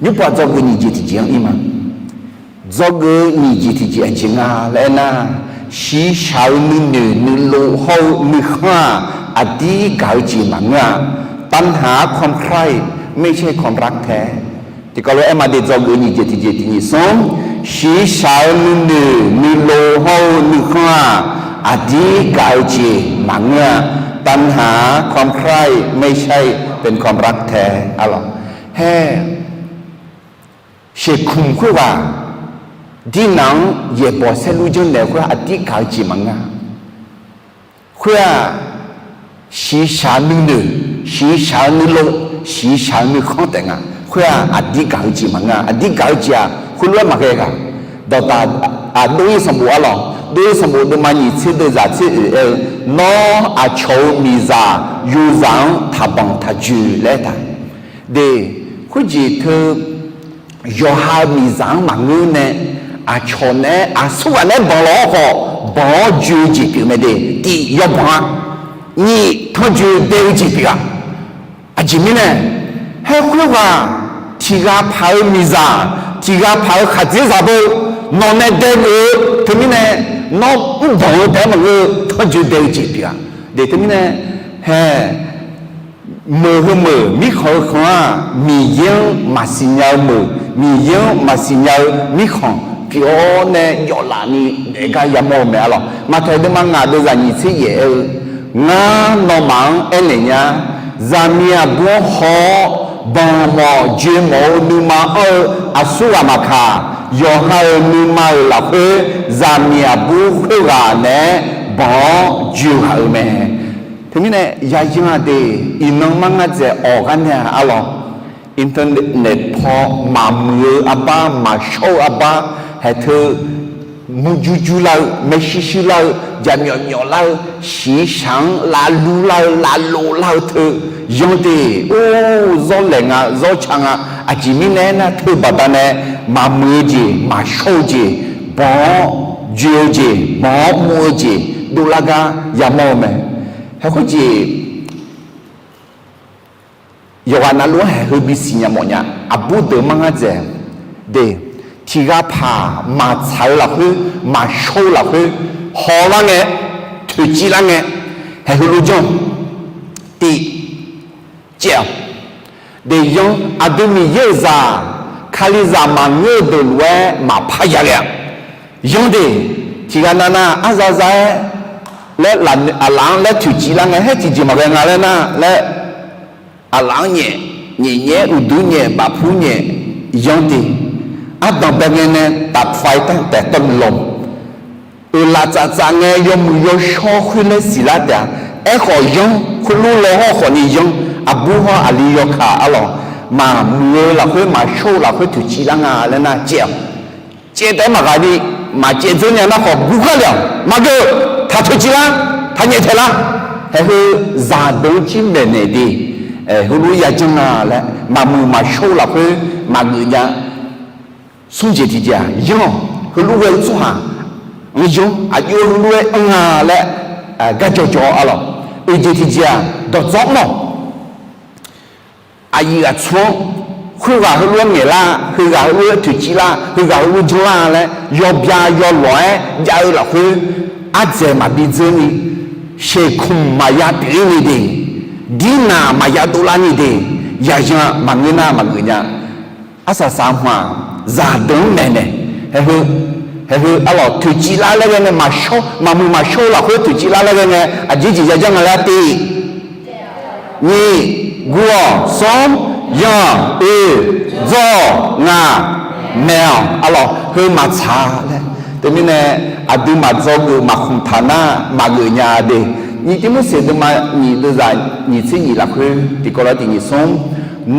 nymrpov dzawgeuf-eu nyiq jeq tiqjeq-anr ir ma. Dzawgeuf-eu nyiq jeq tiqjeq aqjeq nga laer aernar, shiqshaq-eu nuinoeq nuilov hawr-eu nuikhanr-aq, aqdir gaq-eu jeq maqngeur-a. ตัณหาความใคร่ไม่ใช่ความรักแท้ Tiqkawv lof-aer ma de, dzawgeuf-eu nyiq jeq tiqjeq tiqnyir smr, shiqshaq-eu nuinoeq nuilov hawr-eu nuikhanr-aq, aqdir gaq-eu jeq maqngeur-a. ตัณหาความใคร่ไม่ใช่เป็นความรักแท้ arlawq. Haer, sheuqkmq khoerghaq dirnav-anr yaeqbawq saerlur janrnaeq-eu khoer aqdir gaq-eu jeq maqngeur-a. Khoer-aq, shiqshaq nuinoeq, shiqshaq-eu nuilov, shiqshaq-eu nuikhanr taef nga. Khoer-aq, aqdir gaq-eu jeq maqngeur-a. Aqdir gaq-eu jeq-aq, khoerlof-aer maqghae ghaq. Dawqdaq, aq, dov-ir sanqbof arlawq, dov-ir sanqbof deuvma nyiq tser deuvzaq tser oeq aer-eu, Nawr, aqcawq-euq miqzaq yozaq-anr taqbanq taqjoe laer aertaq. De, khoerjeq teu yawqha-euq miqzaq-anr maqngeur nae, aqcawq naeq-aer aqsurghaq naeq-aer banq lawq-awr khawf, banq-awr joe-eu jeq pyeuf mae de. Tiq, yawbanq-a. Nyiq, tanrjoe dae-eu jeq pyeuf-a. Aqjeq mirnae, haer khoerghaq tiq ghaq paq-eu miqzaq, tiq ghaq paq-eu khaqdzerzaq beu, nawq nae dae geuf-eu teumirnae, nawr mrbanq-eu taef-aer maqngeur-eu tanrjoe dae-eu jeq pyeuf-a. De teumirnae, haer meuq heu meuq mirkhanq heu khanq-aq, Miqyaer-anr maqsiq nya-eu meuq, Miqyaer-anr maqsiq nya-eu mirkhanq pyeuf-awr nae jawflaf ni daef gar yamawr-eu mae arlawq. Maqtaeq deuvma ngaq deuvzaq nyiq tser yaef aer-eu, Ngar nawmaf-anr aernaeq nya, zaqmiq aqbur-anr haw-awr, banq mawf joe mawf-eu nuima anr-eu aqsurghaq maqkaq, yawqha-euq nuima-euq lafkhoer zaqmiq aqbur khoerghaq naeq-aer banq-awr joe ghaq-euq mae. Teumirnae yayan-aq de, iqnan mar ngar dzaeq awq gar nae-aq arlawq, internet paw maqmuiq-eu arbar, maqshawr-eu arbar, haeq teu murjur jur lar-eu, maershuir shuir lar-eu, jaqmyawf myawf lar-eu, shiqshaq-anr lavlur lar-eu, lavlof lar-eu teu yan de. Or, zawr laeq nga, zawr ca nga. Aqjeq mirnae aernar, teu baqdanae maqmuiq-eu jeq, maqshawr-eu jeq, banq-awr joe-eu jeq, banq-awr mr-eu jeq dovlar gar yamawr-eu mae. Haeq khoerjeq yawqghaq navluf-anr haeq heu bisiq nya mawf nya. Aqbur deuq mar ngar dzaeq de, tiq ghaq paq maqtsaq-eu lafkhoer, maqshawr-eu lafkhoer, hawlar ngae, toeqciv lar ngae, haeq heulof janr-awq. Tiq, caev-awq. Deq yanr, aqdui Miqyaer-euq zaq, Kalizaq maqngeur-eu deuq lof-aer maqpar ya ghae-a. Yanr de, tiq ghaq navnav arza za-aer laer, aqlaf-anr laer toeqciv lar ngae, haer tiqjeq maqghae nga laer nar laer, aqlaf-anr nyaef, nyaef nyaef-aer uqduq nyaef bafpur nyaef yanr de. Ardanq bae ngae nae tafai tanq taef tawrluf lawq. Oeqlaf tsaftsaf ngae yawmuiq yawshawr khoer laer siqlar taef-a. Aerkhawf yanr, khoerlof law hawr khawfni yanr, aqbur hawr aqli yawkaq arlawq, maqmuiq-eu lafkhoer maqshawr-eu lafkhoer toeqciv lar nga laer nar caev-awq. Caev taef-aer maqghaq ni, maqcaev dzeur nya nar khawf guv khar le-awq. Maqgeuf, taq toeqciv lar, taq nyaeftaeq lar. Haeq heu zaqdeuq-anr jir maeqnaeq de, heulof-aer yajanr nga laer maqmuiq maqshawr-eu lafkhoer maqgeuf nya. Smr jeq tiqjeq-aq yanr-awq. Heulof ghae-eu tsawrhaq-anr yanr, aqjox-aer heulof-aer anr nga laer garjaw jaw-awr arlawq. Oeq jeq tiqjeq-aq dawqdzawr mawf. Aqyuif aqtsu-anr khoerghaq heulof-aer ngaeqlar, heughaq heulof-aer toeqciv lar, heughaq heulof janrlar laer yawbya yawlawq-aer jav-eu lafkhoer, ardzaeq maqbi dzeur ni, sheuqkmq maqya pyeuf-ir ni de, dirnaq maqya dovlar ni de, yaqyan maqngeur nar maqgeuf nya. Arsaq saq hmq-aq, zaqdeuq-anr maeqnaeq. Haeq heu, haeq heu arlawq toeqciv lar laer ghae ngae maqshawr, maqmuiq maqshawr-eu lafkhoer toeqciv lar laer ghae ngae aqjeq jeq yajanr nga laer tiv nyiq, guv-awq, smr, yanr, oeq, dzawr-awq, ngaq, maeq-awq arlawq, heu maqtsaq laer. Teumirnae aqduimaf dzawgeuf maqkhmq taq nar maqgeuf nya de. Nyiq Tirmorseq deuvma nyiq deuvzaq nyiq tser nyiq lafkhoer tiqkawv lar tiq nyiq smr,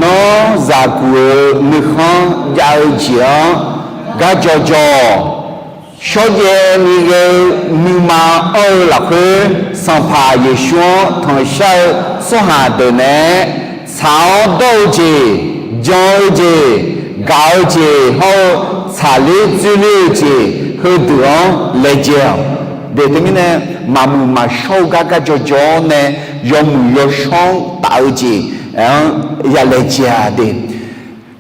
nawr zaqguq-eu nuikhanr jav-eu jeq-anr gar jaw jaw-awq. Shawrjaev ni ghae-eu nuima anr-eu lafkhoer, Sanqpaq Yeqsur-anr tanqshar-eu tsawrhaq deuq nae tsaq-awr dawr-eu jeq, jan-eu jeq, gaq-eu jeq hawr-eu tsaqler dzoerler-eu jeq heudeuq-anr laejae-awq. Teumirnae maqmuiq maqshawr-eu gar gar jaw jaw-awr nae yawmuiq yawshawr-anr taf-eu jeq-anr ya laejae-a de.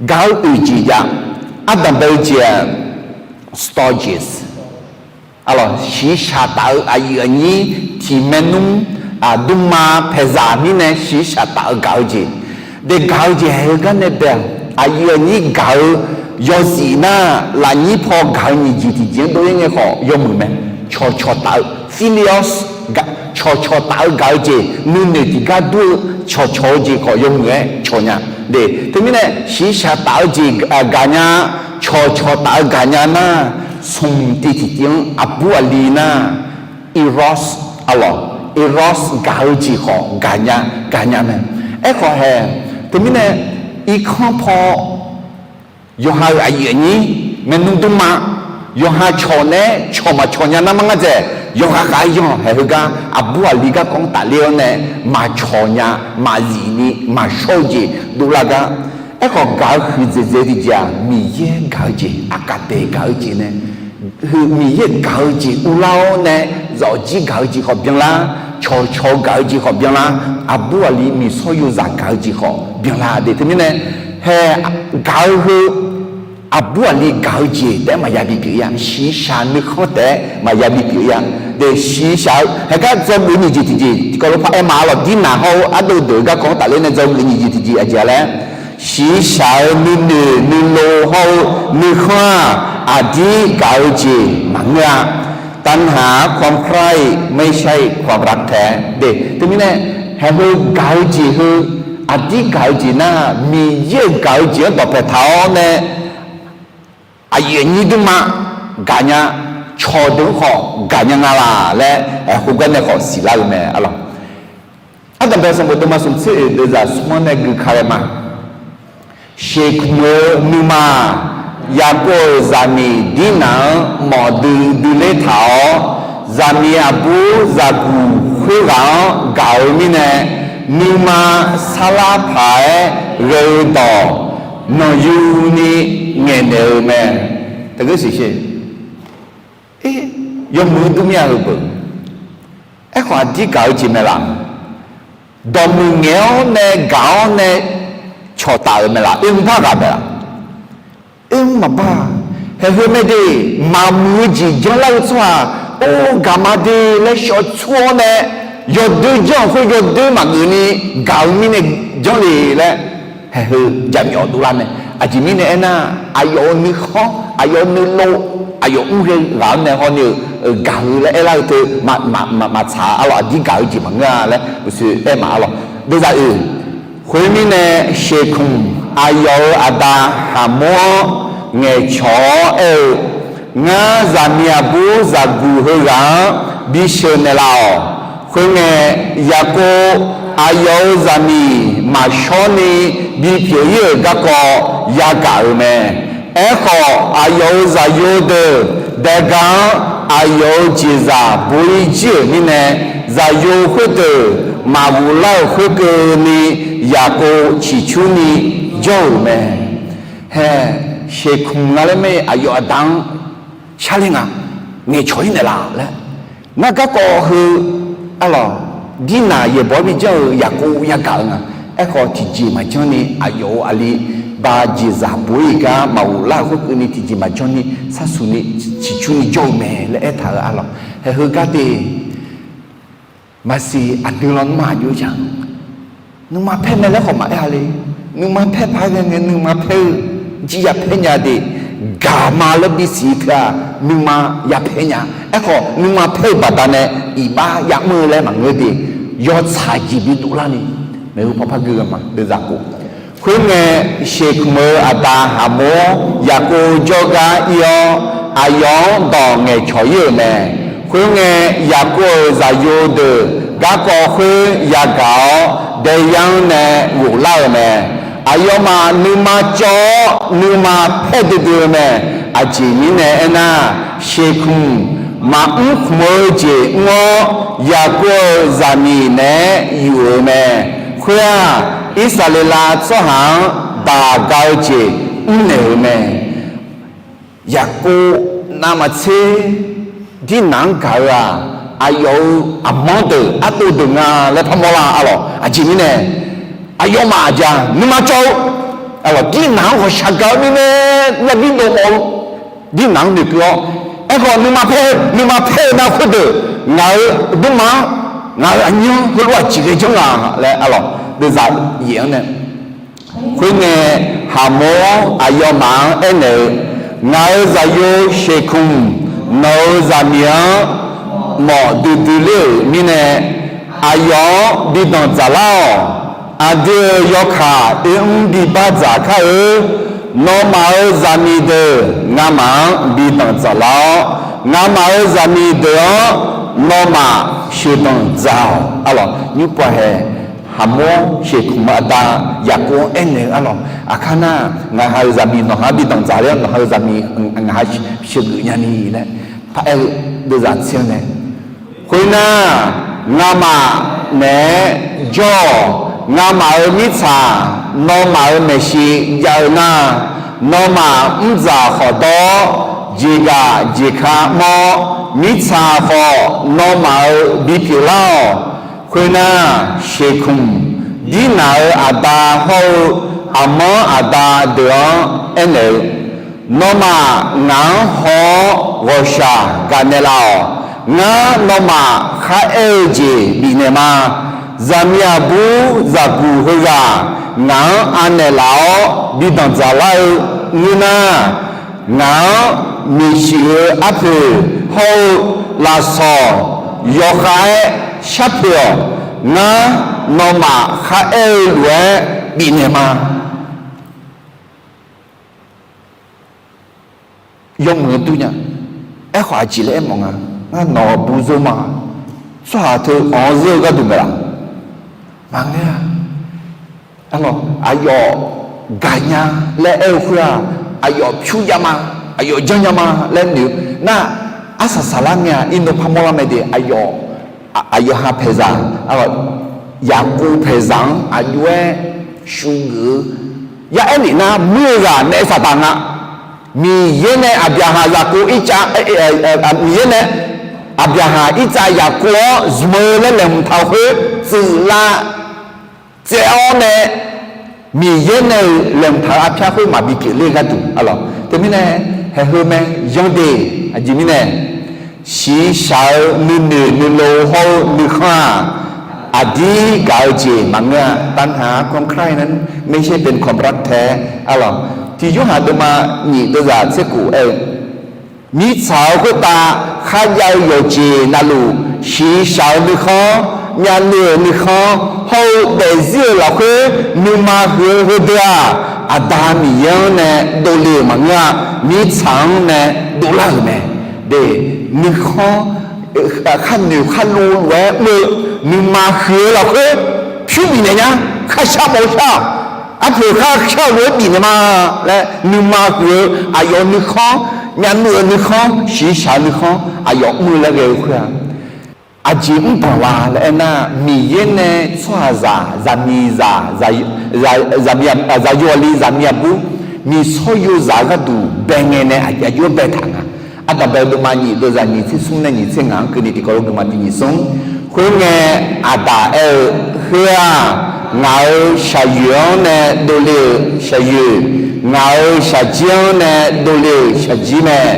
Gaq-eu oeq jeq jav, ardanq bae-eu jeq-aq, stoicheres, shiqshaq taf-eu aqyuif aqnyir tiq maernmr, aqduma paeqzaq mirnae shiqshaq taf-eu gaq-eu jeq. De gaq-eu jeq haeq-eu gar nae bae-aq, aqyuif aqnyir gaq-eu yawzif nar, lafnyir paw gaq-eu nyiq jeq tiqjeq-anr dov-ir ngae khawf yawmuiq mae. Cawqcawq taf-eu phileos, cawqcawq taf-eu gaq-eu jeq, nuinoeq tiqgar dur-eu cawqcawq-eu jeq khawf yawmuiq-aer cawq nya. De, teumirnae shiqshaq taf-eu jeq gaq nya, cawqcawq taf-eu gaq nya nar, smq tiv tiqtiv-anr aqbur aqli nar, eros, arlawq, eros gaq-eu jeq khawf gaq nya, gaq nya mae. Aerkhawf haeq, teumirnae irkanr paw yawqha-euq aqyuif aqnyir, maernmr dmrma, yawqha cawq naeq-aer cawq maqcawq nya nar mar ngar dzaeq, yawqha khav-aer yanr haeq heugar aqbur aqli garkawv-anr tafler-awr nae maqcawq nya, maqzif ni maqshawr-eu jeq dovlar gar. Aerkhawf gaq-eu huiqdzaeq dzaeq tiqjeq-aq, Miqyaer gaq-eu jeq, aqkaqdaeq gaq-eu jeq nae, Miqyaer gaq-eu jeq uvlar-awr nae, zawqjir gaq-eu jeq khawf byanlar, cawqcawq gaq-eu jeq khawf byanlar, aqbur aqli miqsawr yozaq gaq-eu jeq khawf byanlar de. Teumirnae hae, gaq-eu heu aqbur aqli gaq-eu jeq taef-aer maqya bipyeuf-ir-a. Shiqshaq nuikhanr taef-aer maqya bipyeuf-ir-a. De, shiqshaq-eu haeq gar dzawgeuf nyiq jeq tiqjeq tiqkawv lof par aer ma arlawq, dirnaq hawr-eu ardov deuq-eu garkawv-anr tafler nae dzawgeuf nyiq jeq tiqjeq aqjeq-a laer, shiqshaq-eu nuinoeq nuilov hawr-eu nuikhanr-aq, aqdir gaq-eu jeq maqngeur-a. ตัณหาความใคร่ไม่ใช่ความรักแท้. De, teumirnae haeq heu gaq-eu jeq heu, aqdir gaq-eu jeq nar, Miqyaer-euq gaq-eu jeq-anr dawqpae taq-awr nae, aqyuif aqnyir dmrma gaq nya, cawqdeuq-anr khawf gaq nya nga laq laer, khoergar nae khawf siqlar-eu mae arlawq. Ardanqbae sanqbof deuvma smq tser oeq deuvzaq smr-anr nae gui ka ghae ma. Sheuqkmq-eu nuima, Yaqkov-euq zaqmiq Dirnaq-anr mawf duidui ler taq-awr, zaqmiq aqbur zaqguq khoerghaq-anr gaq-eu mirnae, nuima sarlar paq-aer ghae-eu dawq nanqyuni ngaeqnaeq-eu mae. Taqgeur siqshe. Yawmuiq-eu dur mir-a heu beuq. Aerkhawf aqdir gaq-eu jeq mae laq? Dawqmuiq ngaeq-awr nae gaq-awr nae cawqtaf-euq mae laq? Oermr bar ghaq mae laq? Oermr maqbar. Haeq heu mae de, maqmuiq-eu jeq janrlar-eu tsawrhaq, or gaq ma de laer shawr tsur-awr nae, yawdoer janr-euq khoer yawdoer maqgeuf ni gaq-eu mirnae janr le laer, haeq heu jaqmyawf dovlar mae. Aqjeq mirnae aernar, aqyawf-euq nuikhanr, aqyawf-euq nuilov, aqyawf mr ghae ghaq-anr nae hawni-eu gaq-eu laer aerlar-eu teu maqtsaq-a lawq. Aqdir gaq-eu jeq maqngeur-a laer uqshoe aer ma-a lawq. Deuvzaq oeq, khoermirnae, Sheqkmq aqyawf-euq aqda Haqmor-anr ngaeqcawq-awr aer-eu, Ngar zaqmiq aqbur zaqguq heughaq-anr bisheuq naeqlaf-awq. Khoerngae, Yaqkov aqyawf-euq zaqmiq maqshawr ni bipyeuf-ir-euq garkawv yagaq-euq mae. Aerkhawf, aqyawf-euq zaqyo deuq daega-anr aqyawf-euq jeqzaq bo-ir jir-euq mirnae, zaqyo khoerdeuq maqghoflar-euq khoerkeuvni Yaqkov ciqcurni jawr-euq mae. Hae, Sheqkmq nga laer mae, aqyawf aqda-anr sharler nga, ngaeqcawq-ir naeqlaf laer. Ngar garkawv heu, arlawq, dirnaq yaeqbawq-aer bijanr-eu Yaqkov yagaq-eu nga. Aerkhawf, tiqjeq maqjanr ni aqyawf-euq aqli ba jeqzaq bo-ir-euq gar maqghoflar-euq khoerkeuvni tiqjeq maqjanr ni sharsuq ni ciqcurni jawr-eu mae laer aertaq-euq arlawq. Haeq heu gar de, maqsiq aqdui lawnmr-aq jov-ir ja. Nuima paer mae laer khawf maqaer-a le. Nuima paer paq-aer ghae ngae nuima paer-eu jir yapaer nya de. Gaqma laer bisiq teu-aq, nuima yapaer nya. Aerkhawf, nuima paer-eu baqdanae iqbax yamr-eu laer maqngeur de. Yawtsaq jeq bidov larni maeqhu paw par gui-eu ma deuvzaq khof. Khoerngae, Sheqkmq-euq aqda Haqmor-anr Yaqkov jawrgar ir-awr, aqyawf-anr dawq ngaeqcawq-ir-euq mae. Khoerngae, Yaqkov-euq zaqyo deuq garkawv khoer yagaq-awr, daeyar-anr nae ghoflar-euq mae. Aqyawfmaf nuima cawv-awr, nuima paer duidui-eu mae. Aqjeq mirnae aernar, Sheqkmq maqmr khmq-eu jeq mr-awr, Yaqkov-euq zaqmiq naeq-aer yuf-euq mae. Khoer-aq, Irsaqleqlav tsawrhaq-anr daq ga-eu jeq mrnaeq-euq mae. Yaqkov navmaqtser dirnaq-anr gaq-eu-aq, aqyawf-euq aqmanr deuq ardov deuq nga laer parmawr lar arlawq. Aqjeq mirnae, aqyawfmaf aqjeq-aq nuima cawv-eu, arlawq, dirnaq-anr ghawqshaq gaq-eu mirnae, yabi dov mawf-eu dirnaq-anr noeqkeuv-awr, aerkhawf nuima paer-eu, nuima paer-eu nar khoerdeuq ngaq-euq aqduimaf-anr, ngaq-euq aqnyir-anr heulof-aer aqjeq ghae janr nga laer arlawq, deuvzaq yaef-anr nae. Khoerngae, Haqmor-anr aqyawfmaf-anr aernaeq-eu, Ngaq-euq zaqyo Sheqkmq nawq-euq zaqmiq-anr mawf duidui ler-euq mirnae, aqyawf-anr bi danqdzaq lar-awq. Aqdui-euq yawkaq oermr bi bardzaq kar-eu. Nawmaf-euq zaqmiq deuq ngamaf-anr bi danqdzaq lar-awr, ngamaf-euq zaqmiq deuq-anr nawmaf sheuqdanq dzaq-awq. Arlawq, nymr pov hae, Haqmor Sheqkmq-euq aqda Yaqkov-anr aernaeq-eu arlawq, aqkar nar, ngaqha-euq zaqmiq nawqha-anr bi danqdzaq ler-awr, nawqha-euq zaqmiq ngaqha sheuqgeuf nyani laer paraer-eu deuvzaq tser-anr nae. Khoernar, ngamaf naeq-aer jawr-awq. Ngamaf-euq mirtsaq nawmaf-euq maeqshi jav-eu nar, nawmaf mrdzaq khawf dawr-awr, jeqgaq jeqka mawr-awr, mirtsaq khawf nawmaf-euq bipyeuf lar-awq. Khoernar, Sheqkmq dirnaq-euq aqda hawr-eu aqmanr aqda deuq-anr aernaeq-eu, Nawmaf ngaq-anr haw-awr ghawqshaq gaqnaeq laf-awq. Ngar nawmaf kharaer-eu jeq bifnaeq ma. Zaqmiq aqbur zaqguq heughaq ngaq-anr anaeq laf-awr bi danqdzaq lar-eu ngeur nar, ngaq-anr maeqshi-eu arpoeq hawr-eu lafsawq yawkhav-aer sharpoeq-awq. Ngar nawmaf kharaer-eu lof-aer bifnaeq ma. Yawmuiq-eu dur nya. Aerkhawf aqjeq laer aermawf nga, ngar nawq-euq buq zeu ma. Tsawrhaq teu anq-anr zeur-eu gharduq maeq laf. Maqngeur-a. Arlawq, aqyawf gaqnya laer aer-eu khoer-aq, aqyawf pyur jav ma, aqyawf janrnya ma laer noeq-eu nar, arsaq saqlar ngae-aq, iqnan parmawr lar mae de, aqyawf, aqyawf ha paeqzaq, arlawq, Yaqkov paeqzaq-anr aqjox-aer shugeuf-eu, ya aer lef nar, muir-eu ghaq naef saqdaq nga. Miqyaer nae Aqbyaqhaq Yaqkov ircav, Miqyaer nae Aqbyaqhaq ircav Yaqkov-anr zmq-eu laer laeqhmq taq-euq khoer tsuif lav tsaev-awr nae, Miqyaer nae-euq laeqhmq taq-euq arpyar khoer maqbi pyeufler gharduq, arlawq, teumirnae, haeq heu mae, yanr de, aqjeq mirnae, shiqshaq-eu nuinoeq nuilov hawr-eu nuikhanr-aq, aqdir gaq-eu jeq maqngeur-a. ปัญหาของใครนั้นไม่ใช่เป็นความรักแท้ arlawq. Tiq Yorhaq deuvma nyiq deuvzaq tser khof aer-eu, Mirtsaq-euq khoertav kharjav-eu yawqjeq navluf, shiqshaq-eu nuikhanr, myavnuiv-euq nuikhanr hawr-eu daefzir-euq lafkhoer nuima huiq-eu heudeuq-aq, Aqda Miqyaer-anr nae dovle-euq maqngeur-a. Mirtsaq-anr nae dovlar-euq mae. De, nuikhanr, kharnoeq kharlov lof-aer mr-eu nuima huiq-eu lafkhoer pyur bifnaeq nya. Kharshar mawf-eu shar-aq, arpoeq kharshar-eu lof-aer bifnaeq ma laer nuima huiq-eu aqyawf nuikhanr, myavnuiv-euq nuikhanr, shiqshaq-eu nuikhanr aqyawf mr-eu laer ghae-eu khoer-aq, aqjeq mrbanq la laer aernar, Miqyaer nae tsawrhaqzaq, zaqmiqzaq, zaqyo aqli, zaqmiq aqbur, miqsawr yozaq gharduq bae ngae nae aqjox-aer baetaq nga. Ardanqbae deuvma nyiq deuvzaq nyiq tser smr nae nyiq tser ngaq-anr keuvni tiqkawv lof geufma tiq nyiq smr. Khoerngae, Aqdaq aer-eu, Heu-aq, ngaq-euq shaqyoeq-anr nae dovle-euq shaqyoeq, ngaq-euq shaqjir-anr nae dovle-euq shaqjir mae.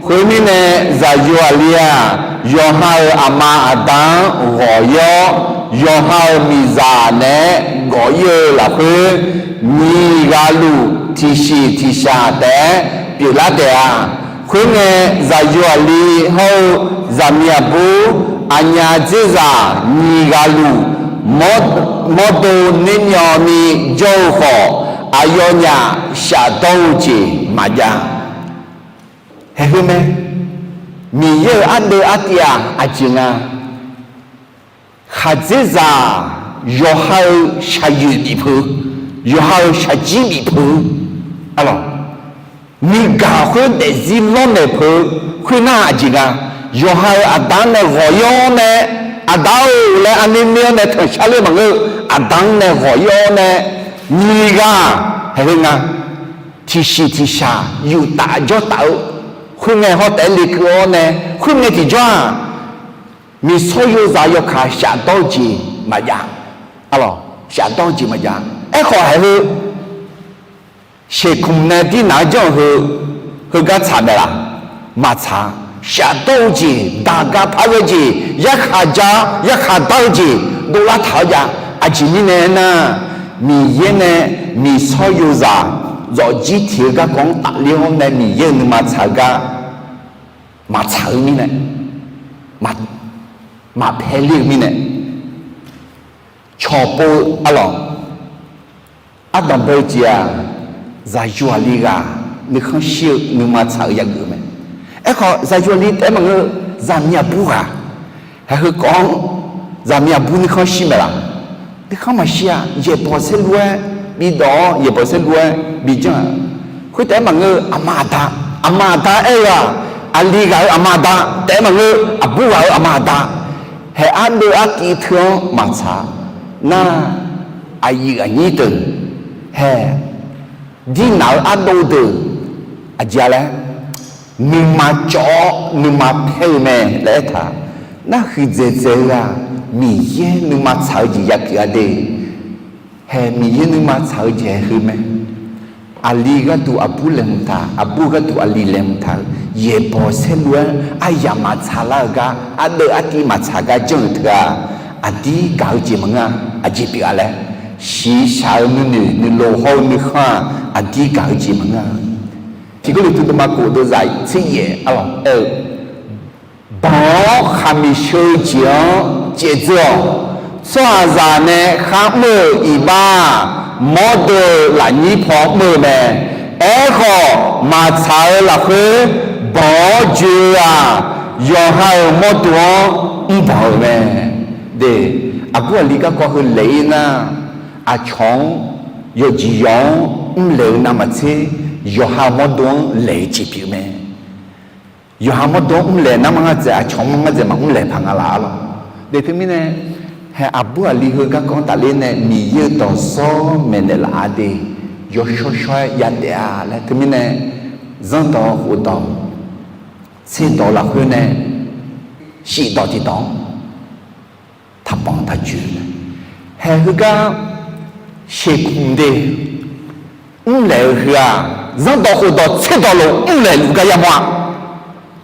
Khoermirnae, zaqyo aqli-aq, yawqha-euq aqma aqda-anr ghawq-ir-awr, yawqha-euq miqzaq naeq-aer gawq-ir-eu lafkhoer, nyiq ghaq luf tiqshiq tiqshaq taef-aer pyeuflar taef-a. Khoerngae, zaqyo aqli hawr-eu zaqmiq aqbur, aqnyaf dzerzaq nyiq ghaq luf mawrdo nermyawvni jawr-eu khawf, aqyawfnyaf shafdawr-eu jeq maqjav. Haeq heu mae. Miqyaer-euq ardeuv artiv-aq aqjeq nga. Khaqdzerzaq yawqha-euq shaqyoeq bif peuq, yawqha-euq shaqjir bif peuq, arlawq, nuigaq khoer daefzir lawrnaeq peuq-eu khoernar aqjeq nga. Yawqha-euq aqda-anr nae ghawq-ir-awr nae, Aqda-or laer arnuir nuir-awr nae tanqshar ler maqngeur-eu, Aqda-anr nae ghawq-ir-awr nae, nyiq ghaq, haeq heu nga, tiqshiq tiqshaq yuftaf jawrtaf-eu, khoerngae hawr taef-aer lekeuv-awr nae, khoerngae tiqjawr-aq, miqsawr yozaq yawkaq shafdawr-eu jeq maqjav. Arlawq, shafdawr-eu jeq maqjav. Aerkhawf haeq heu Sheqkmq nae dirnaq-anr janr-eu heu, heugar tsaq mae laf? Maqtsaq-a. Shafdawr-eu jeq, daqga par ghae jeq, yarkhaq ja, yarkhaq dar-eu jeq dovlar taq-awr jav. Aqjeq mirnae aernar, Miqyaer nae miqsawr yozaq zawqjir tiq-eu garkawv-anr tafler-awr nae Miqyaer-euq nuima tsaq-eu gar maqtsaq-eu mirnae, maqpae ler-eu mirnae, cawqpov-eu arlawq, ardanqbae-eu jeq-aq, zaqyo aqli ghaq nuikhanr shir-eu nuima tsaq-eu yageuf mae. Aerkhawf zaqyo aqli taef-aer maqngeur, zaqmiq aqbur ghaq, haeq heu kawv-anr zaqmiq aqbur nuikhanr shir mae laf? Nuikhanr maqshir-a. Yaeqbawq saerlu-aer bidawq-awr, yaeqbawq saerlu-aer bijanr-aq, khoertaef-aer maqngeur-eu, aqma aqda, aqma aqda aer-eu-aq, aqli ghaq-euq aqma aqda taef-aer maqngeur, aqbur ghaq-euq aqma aqda, haeq ardeuv artiv teu-anr maqtsaq nar, aqyuif aqnyir deuq, haeq dirnaq-eu ardov deuq, aqjeq-a laer, nuima cawv-awr nuima paer-eu mae laer aertaq. Nar huiqdzaeq dzaeq-eu-aq, Miqyaer nuima tsaq-eu jeq yapyeuf-a de. Haeq Miqyaer nuima tsaq-eu jeq-aer heu mae. Aqli gharduq aqbur laeqhmq taq, aqbur gharduq aqli laeqhmq taq-eu, yaeqbawq saerlu-aer aryamq maqtsaq lar-eu gar, ardeuv artiv maqtsaq gar janr-euq teu-aq, aqdir gaq-eu jeq maqngeur-a. Aqjeq pyeuf-a laer, shiqshaq-eu nuinoeq nuilov hawr-eu nuikhanr-aq, aqdir gaq-eu jeq maqngeur-a. Tiq Gawrliqtu deuvma kof deuvzaq tser yaef arlawq aer-eu, banq-awr khaqmiq sheu-eu jeq-anr caevdzeur-awq. Tsawrhaqzaq nae kharmr-euq iqbax-aq, mawrdo-euq lafnyir paw mr-eu mae. Aerkhawf, maqtsaq-eu lafkhoer banq-awr joe-eu-aq, yawqha-euq mawrdo-anr mrbanq-euq mae. De, aqbur aqli garkawv heu laeq-ir nar, aqcawq-anr yawqjeq yawq-anr mrlaeq-eu navmaqtser, yawqha mawrdo-anr laeq-eu jeq pyeuf mae. Yawqha mawrdo-anr mrlaeq nar mar ngar dzaeq, aqcawq mar ngar dzaeq maqmr laeq paq nga laf arlawq. De teumirnae, haeq aqbur aqli heu garkawv-anr tafler nae Miqyaer-euq dawqsawr maeqnaeq laf-a de, yawshawr shawr-aer yadaef-a laer teumirnae, zanrdawq khofdawq tserdawq lafkhoer nae shifdawq tiqdawq-anr taqbanq taqjoe-eu mae. Haeq heugar shekmq de mrlaeq-eu heu-aq, zanrdawq khofdawq tserdawq lof mrlaeq luf gar yamawr-a.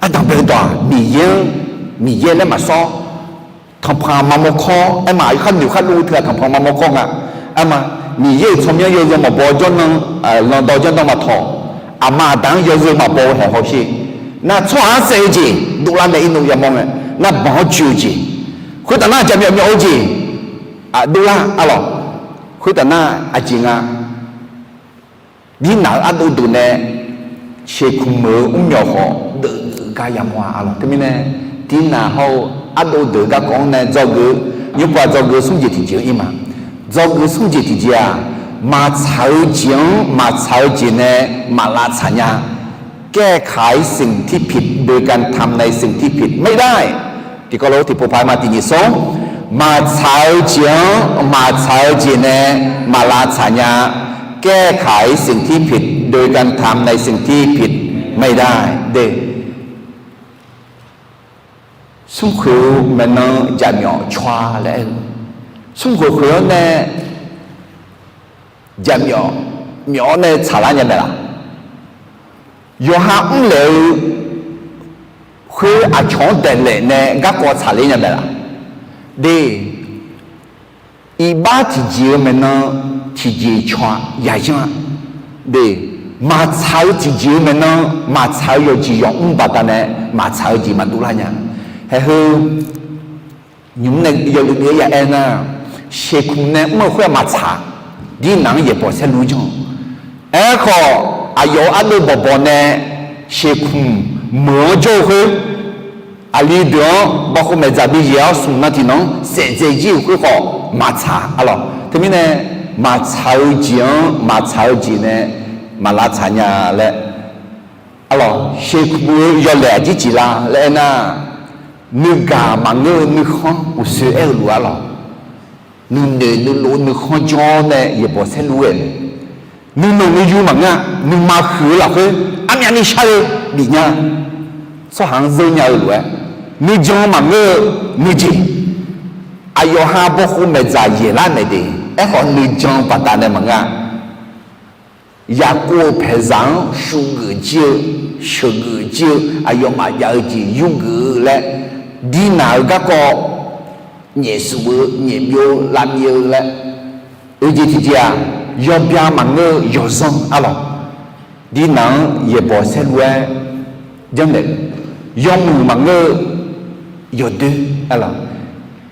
Ardanqbae-eu dawq-aq, Miqyaer-anr, Miqyaer laer maqsawr, tanqpanq maqmawr kawr, aerma kharnoeq khardov teu-aq tanqpanq maqmawr kawr nga. Aerma, Miqyaer-euq tsawrmyanr yawzeu maqbaw jawrnan, lanqdawq jawrnan maqtawq, aqma aqda-anr yawzeu maqbaw-eu haeq hawsher. Nar tsawrhaq-anr saev-eu jeq dovlar nae irnov yamawr ngae, nar banq-anr joe-eu jeq, khoertav nar jaqmyawf myawf-eu jeq dovlar arlawq. Khoertav nar aqjeq nga, dirnaq-eu ardov deuq nae sheuqkmq meuq-eu mrmyawq khawf deuvgar yamawr-a arlawq. Teumirnae, dirnaq hawr-eu ardov deuq garkawv-anr nae dzawgeuf-eu, nymrpov-aq dzawgeuf-eu smr jeq tiqjeq-anr ir ma. Dzawgeuf-eu smr jeq tiqjeq-aq, maqtsaq-eu jeq-anr maqtsaq-eu jeq nae maq lavtsaq nya. แก้ไขสิ่งที่ผิดโดยการทำในสิ่งที่ผิดไม่ได้ Tiqkawv lof tiqpov paq-aer ma tiqnyif smr. Maqtsaq-eu jeq-anr maqtsaq-eu jeq nae maq lavtsaq nya. แก้ไขสิ่งที่ผิดโดยการทำในสิ่งที่ผิดไม่ได้ de. Smrkhoeq-eu maeqnan jaqmyawf caw-a laer aer-eu, smrkhoeq khoeq-anr nae jaqmyawf myawf-awr nae tsaqlar nya mae laq? Yawqha mrlaeq-eu khoer aqcawq-anr daeqlaef nae garkawv tsaqler nya mae laq? De, iqbax tiqjeq-eu maeqnan tiqjeq caw-a yayanr-a. De, maqtsaq-eu tiqjeq-eu maeqnan maqtsaq-eu yawqjeq yawq mr baqdanae maqtsaq-eu jeq maqdov lar nya. Haeq heu nymq-mr nae yawluf bif-aer ya aer nar, sheuqkmq nae mr-eu khoer-aq maqtsaq, dirnaq-anr yaeqbawq saerlu janr-eu. Aerkhawf, aqyawf-euq ardov bawqbawq nae sheuqkmq meuq-anr jawr-eu khoer, aqli deuq-anr bawkhov maeqdzaq bi yaeq-awr smq nan tiqnan-anr saef dzae jir-euq khoer khawf maqtsaq arlawq. Teumirnae, maqtsaq-eu jeq-anr maqtsaq-eu jeq nae maq lavtsaq nya laer arlawq. Sheuqkmq-eu yawlaeq aqjir jeq la laer aernar, nuigaq maqngeur-eu nuikhanr uqsoe aer-eu lof arlawq. Nuinoeq nuilov nuikhanr jawr nae yaeqbawq saerlu-aer, nuinanq nuiyu maqngeur-a. Nuima huiq-eu lafkhoer armyavni shar-eu bif nya. Tsawrhaq-anr zeur nya-eu lof-aer, nuijan maqngeur-eu nuijeq, aqyawf ha bawkhov maeqdzaq yaeqlar naeq de. Aerkhawf nuijan baqdanae maqngeur-a. Yaqkov-euq paeqzaq-anr shuvgeuf jir-eu, sheuqgeuf jir-eu, aqyawfmaf jav-eu jeq yurgeuf-eu laer, dirnaq-eu garkawv nyaefsuf-eu nyaefbyov lavmyav-eu laer, oeq jeq tiqjeq-aq, yawbya maqngeur-eu yawzanr arlawq. Dirnaq-anr yaeqbawq saerlu-aer janrnaeq, yawmuiq maqngeur-eu yawdoer arlawq.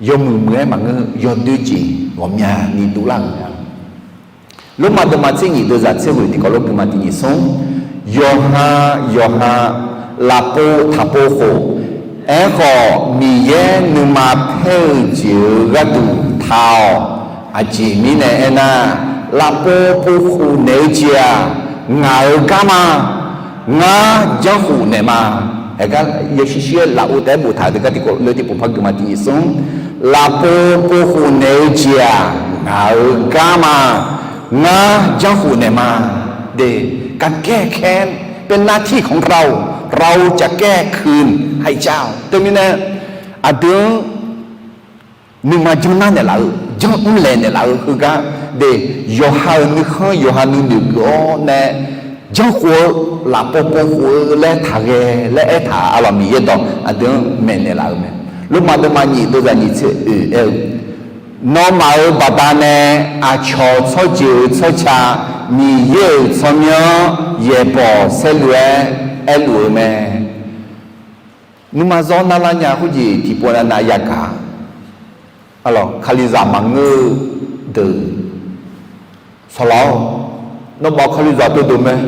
Yawmuiq muiq-aer maqngeur-eu yawdoer jeq ghawqmyani dovlar-euq mae. Lormav deuvma tser nyif deuvzaq tser ghoeq tiqkawv lof guima tiqnyif smr. Yawqha yawqha lafpov taqpov khof, aerkhawf Miqyaer nuima paer-eu jeq-euq gharduq taq-awq. Aqjeq mirnae aernar, lafpov pov khof naeq-eu jeq-aq, ngaq-euq gar ma. Ngar janrkhof naeq ma. Aergar yawshir shir-aer lafov taef-aer boftaq-euq deuq gar tiqkawv lof tiqpov par guima tiqnyif smr. Lafpov pov khof naeq-eu jeq-aq, ngaq-euq gar ma. Ngar janrkhof naeq ma. De, การแก้แค้น เป็นหน้าที่ของเรา เราจะแก้คืนให้เจ้า Teumirnae, aqdui-anr nuima janr nar naeqlaf-eu, janr mrlaeq naeqlaf-eu heugar, de, yawqha-euq nuikhanr yawqha nuinoeq geuf-awr nae janrkhof-eu, lafpov pov khof-eu laer taqghae laer aertaq-euq arlawq Miqyaer dawq aqdui-anr maeqnaeq laf-eu mae. Lormav deuvma nyif deuvzaq nyif tser oeq aer-eu, nawmaf-euq baqdanae aqcawq tsawrjeuq-eu tsawrca Miqyaer-euq tsawrmyanr-anr yaeqbawq saerlu-aer aerluf-eu mae. Nuima zawr narlar nya khoerjeq tiqpov navnav yagaq-a. Arlawq, Kalizaq maqngeur-eu deuq, sawqlaq-awr, nawmaf-euq Kalizaq teudeuq mae,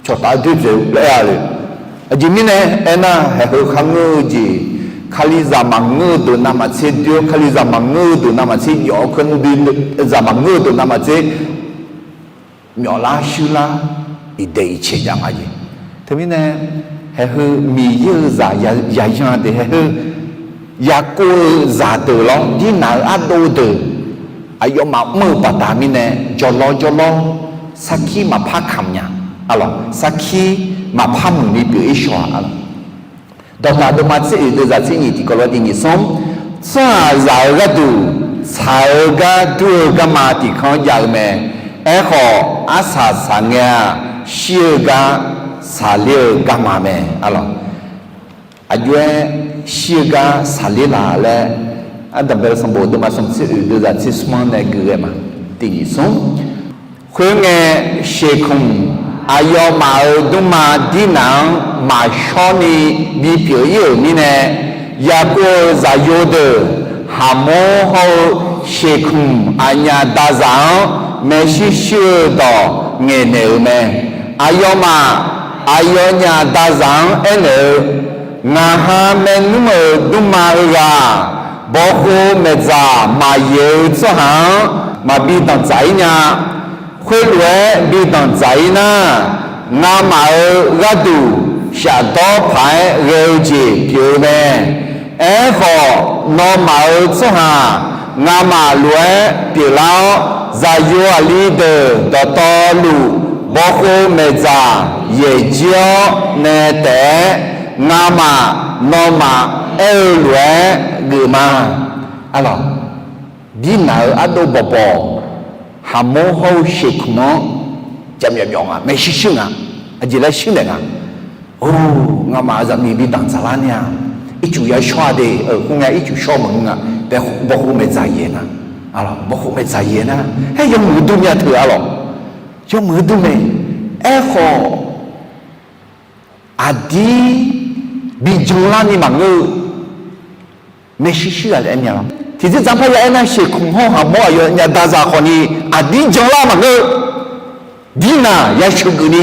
cawqtaf-eu doer dzaeq-eu laer aer-a le. Aqjeq mirnae aernar, haeq heu kharngeur-eu jeq, Kalizaq maqngeur-eu deuq navmaqtser doer-awr, Kalizaq maqngeur-eu deuq navmaqtser jawf-awr, Kalizaq maqngeur-eu deuq navmaqtser myawflar shuirlar, iqdaeq iqcaeq jav nga jeq. Teumirnae, haeq heu Miqyaer-euq zaq ya, yayan de haeq heu, yaqkov-eu zaqdeuq lawr, dirnaq-eu ardov deuq, aqyawfmaf mr-eu baqda mirnae, jawrlawr jawrlawr, sarkir maqpar kamq nya, arlawq, sarkir maqpar muiqni pyeuf-ir shaw-aq, arlawq. Dawqtaq deuvma tser oeq deuvzaq tser nyif tiqkawv lof tiqnyif smr, tsawrhaqzaq-eu gharduq tsaq-eu gar dur-eu garma tiq kanr jav-eu mae. Aerkhawf, arsaq saqngae-aq, shir-eu gar saqler-eu garma mae, arlawq. Aqjox-aer shir-eu gar saqler laf laer, Ardanqbae-eu sanqbof deuvma smq tser oeq deuvzaq tser smr-anr nae geuf ghae ma. Tiqnyif smr. Khoerngae, sheuqkmq aqyawfmaf-euq dmrma Dirnaq-anr maqshawr ni bipyeuf ir-euq mirnae, Yaqkov-euq zaqyo deuq Haqmor hawr-eu Sheqkmq aqnyaf dazaq-anr maershuir shuir-eu dawq ngaeqnaeq-euq mae. Aqyawfmaf aqyawfnyaf dazaq-anr aernaeq-eu, Ngaq ha maernmr-euq dmrma heughaq, bawkhov maeqdzaq maqyaeq-eu tsawrhaq-anr maqbi danqdzaq ir nya. Khoerlof-aer bi danqdzaq ir nar, ngamaf-euq gharduq shafdawr paq-aer ghae-eu jeq pyeuf-eu mae. Aerkhawf, nawmaf-euq tsawrhaq ngamaf lof-aer pyeuflar-awr, zaqyo aqli deuq dawqtawvluf bawkhov maeqdzaq yaeq jir-awr nae taef-aer, ngamaf nawmaf aer-eu lof-aer geuf ma. Arlawq, Dirnaq-euq ardov bawqbawq, Haqmor hawr-eu Sheqkmq-anr jaqmyawf myawf nga, maershuir shuir nga, aqjeq laer shuir naeq nga. Or, ngamaf zaqmiq bi danqdzaq lar nya. Ircuf yashawr-a de, khoerngae ircuf shawr maqngeur nga. Bawkhov maeqdzaq yaeq nga. Arlawq, bawkhov maeqdzaq yaeq nar, haer yawmuiq-eu dur myav teu arlawq. Yawmuiq-eu dur mae. Aerkhawf, aqdir bi janlar ni maqngeur-eu maershuir shuir ghaq laer aer mya lawr. Tiqjeq dzaq parya aernar, Sheqkmq hawr Haqmor aqyawfnyaf dazaq khawf ni aqdir janlar maqngeur-eu, Dirnaq ya sheuqgeuf ni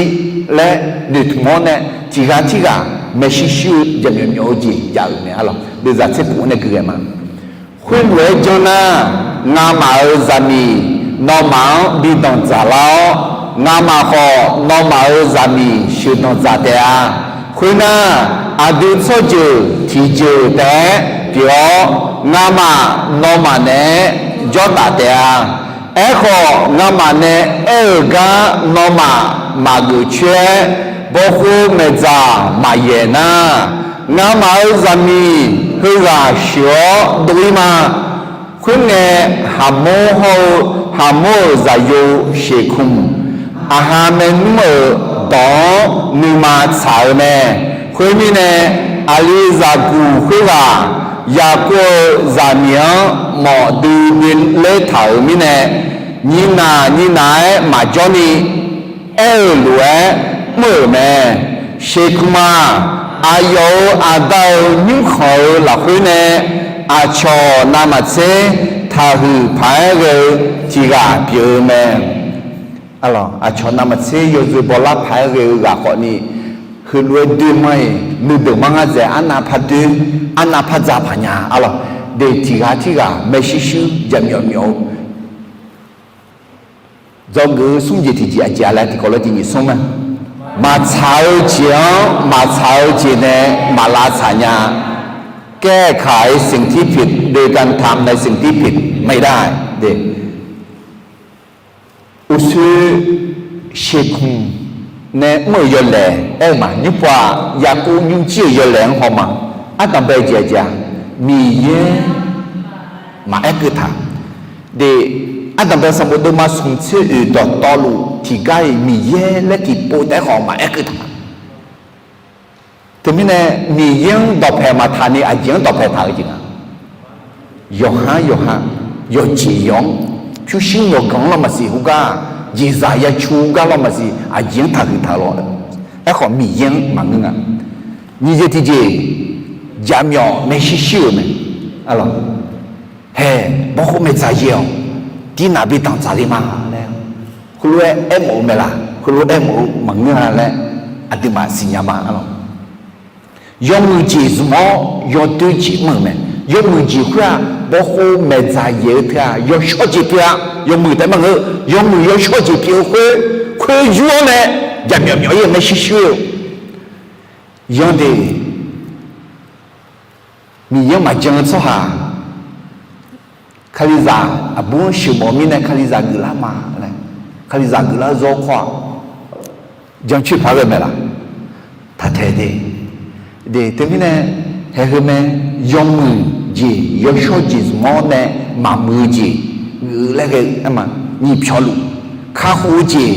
laer noeqtmq-awr nae, tiq ghaq tirghaq maershuir shuir-eu jaqmyawf myawf-eu jeq jav-euq mae arlawq. Deuvzaq tser puf-anr nae gui ghae ma. Khoerlof-aer janr nar, ngamaf-euq zaqmiq nawmaf-anr bi danqdzaq lar-awr, ngamaf khawf nawmaf-euq zaqmiq sheuqdanq dzaq taef-a. Khoernar, aqdui tsawrjeuq tiqjeuq taef-aer pyeuf-awr, ngamaf nawmaf naeq-aer jawrtaf taef-a. Aerkhawf, ngamaf nae aer-euq gar nawmaf maqgeuf coer-aer, bawkhov maeqdzaq maqyaeq nar, ngamaf-euq zaqmiq heughaq sheuq-awr dov-ir ma. Khoerngae, Haqmor hawr-eu Haqmor-euq zaqyo Sheqkmq, aqha maernmr-euq dawq-anr nuima tsaq-eu mae. Khoermirnae, aqlizaq guq khoerghaq Yaqkov-euq zaqmiq-anr mawf duidui ler taq-euq mirnae, nyinaq nyinaq-aer maqjawr ni aer-euq lof-aer mr-euq mae. Sheqkmq-aq, aqyawf-euq aqda-euq nymrkhanq-euq lafkhoer nae aqcawq navmaqtser taqhuiq paq-aer ghae-eu tiq ghaq pyeuf-eu mae. Aqcawq navmaqtser yawzeu bawlar paq-aer ghae-eu ghaq khawf ni, heulof-aer doer mar-iq nuideuq mar ngar dzaeq arnav par doer, arnav par dza paq nya arlawq. De tiq ghaq tirghaq maershuir shuir jaqmyawf myawf-eu dzawgeuf-eu smr jeq tiqjeq aqjeq-a laer tiqkawv lof-aer tiqnyif smr mae. Maqtsaq-eu jeq-anr maqtsaq-eu jeq nae maqlavtsaq nya. แก้ไขสิ่งที่ผิดโดยการทำในสิ่งที่ผิดไม่ได้ de. Uqshoe Sheqkmq nae mr-euq yawlaeq aer-eu ma, nymrpov-aq Yaqkov nymrjir-euq yawlaeq-anr haw ma. Ardanqbae jeq-a jeq-aq, Miqyaer maqaer keuv taq. De, ardanqbae sanqbof deuvma smq tser oeq dawqtawvluf tiqgar-iq Miqyaer laer tiqpov taef-aer khawf maqaer keuv taq. Teumirnae Miqyaer-anr dawqpaeq maqtaq ni aqjeq-anr dawqpaeq taq-eu jeq nga. Yawqha-anr yawqha, yawqjeq yawq-anr, pyurshuir yawqganq-anr lawrmaqsiq heugar, jeqzaq yacu gar lawrmaqsiq aqjeq-anr taqhuiq taq-eu lawr. Aerkhawf Miqyaer-anr maqngeur nga. Nyiq jeq tiqjeq, jaqmyawf maershuir shuir-euq mae. Hae, bawrkhov maeqdzaq yaeq-awq, dirnaq bi danqdzaq le ma laer, heulof-aer aermawf-eu mae laq, heulof-aer aermawf-eu maqngeur-a laer aqduimaf siqnya ma. Yawmuiq jeq zmq-awr yawdoer jeq mr-euq mae. Yawmuiq jeq khoer-aq, bawrkhov maeqdzaq yaeq-eu teu-aq, yawshawr jeq pyeuf-a. Yawmuiq taef maqngeur, yawmuiq yawshawr jeq pyeuf-eu khoer, khoer yur-awr nae jaqmyawf myawf-ir-eu maershuir shuir-eu. Yanr de, Miqyaer-anr maqjan-eu tsawrhaq, Kalizaq aqbur-anr sheuqmawf-eu mirnae Kalizaq geuflar ma laer, Kalizaq geuflar zawr kawr-aq, jancoer paq ghae mae laq? Taqtaeq de. De, teumirnae, haeq heu mae, yawmuiq jeq, yawshawr jeq zmq-awr nae maqmuiq-eu jeq geuf laer ghae-eu aer ma. Nyiq pyawq luf, kakhof-eu jeq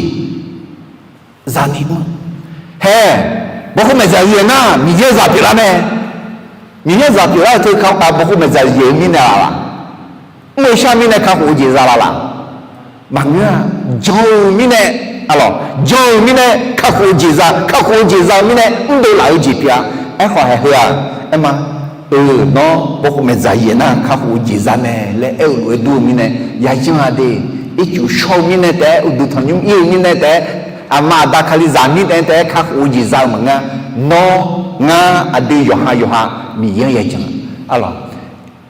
zaqmiq mr. Hae, bawrkhov maeqdzaq yaeq nar Miqyaer zaq pyeuflar mae. Miqyaer zaq pyeuflar-eu teu bawrkhov maeqdzaq yaeq-eu mirnae laf laq? Mr-eu shar mirnae kakhof-eu jeq za laf laq? Maqngeur-a. Jan-eu mirnae Arlawq, jan-eu mirnae kakhof-eu jeq za, kakhof-eu jeq za-eu mirnae mrdov laf-eu jeq pyeuf-a. Aerkhawf haeq heu-aq, aer ma, eu, nawr bawkhov maeqdzaq yaeq nar kakhof-eu jeq za mae laer aer-eu lof-aer dur-eu mirnae, yajanr-a de. Ircuf shawr-eu mirnae taef-aer, uqduq tanqnymr ir-eu mirnae taef-aer, aqma aqda Kalizaq mirnae taef-aer kakhof-eu jeq za-eu maqngeur. Nawr, ngar, aqdui yawqha yawqha Miqyaer-anr yajan. Arlawq,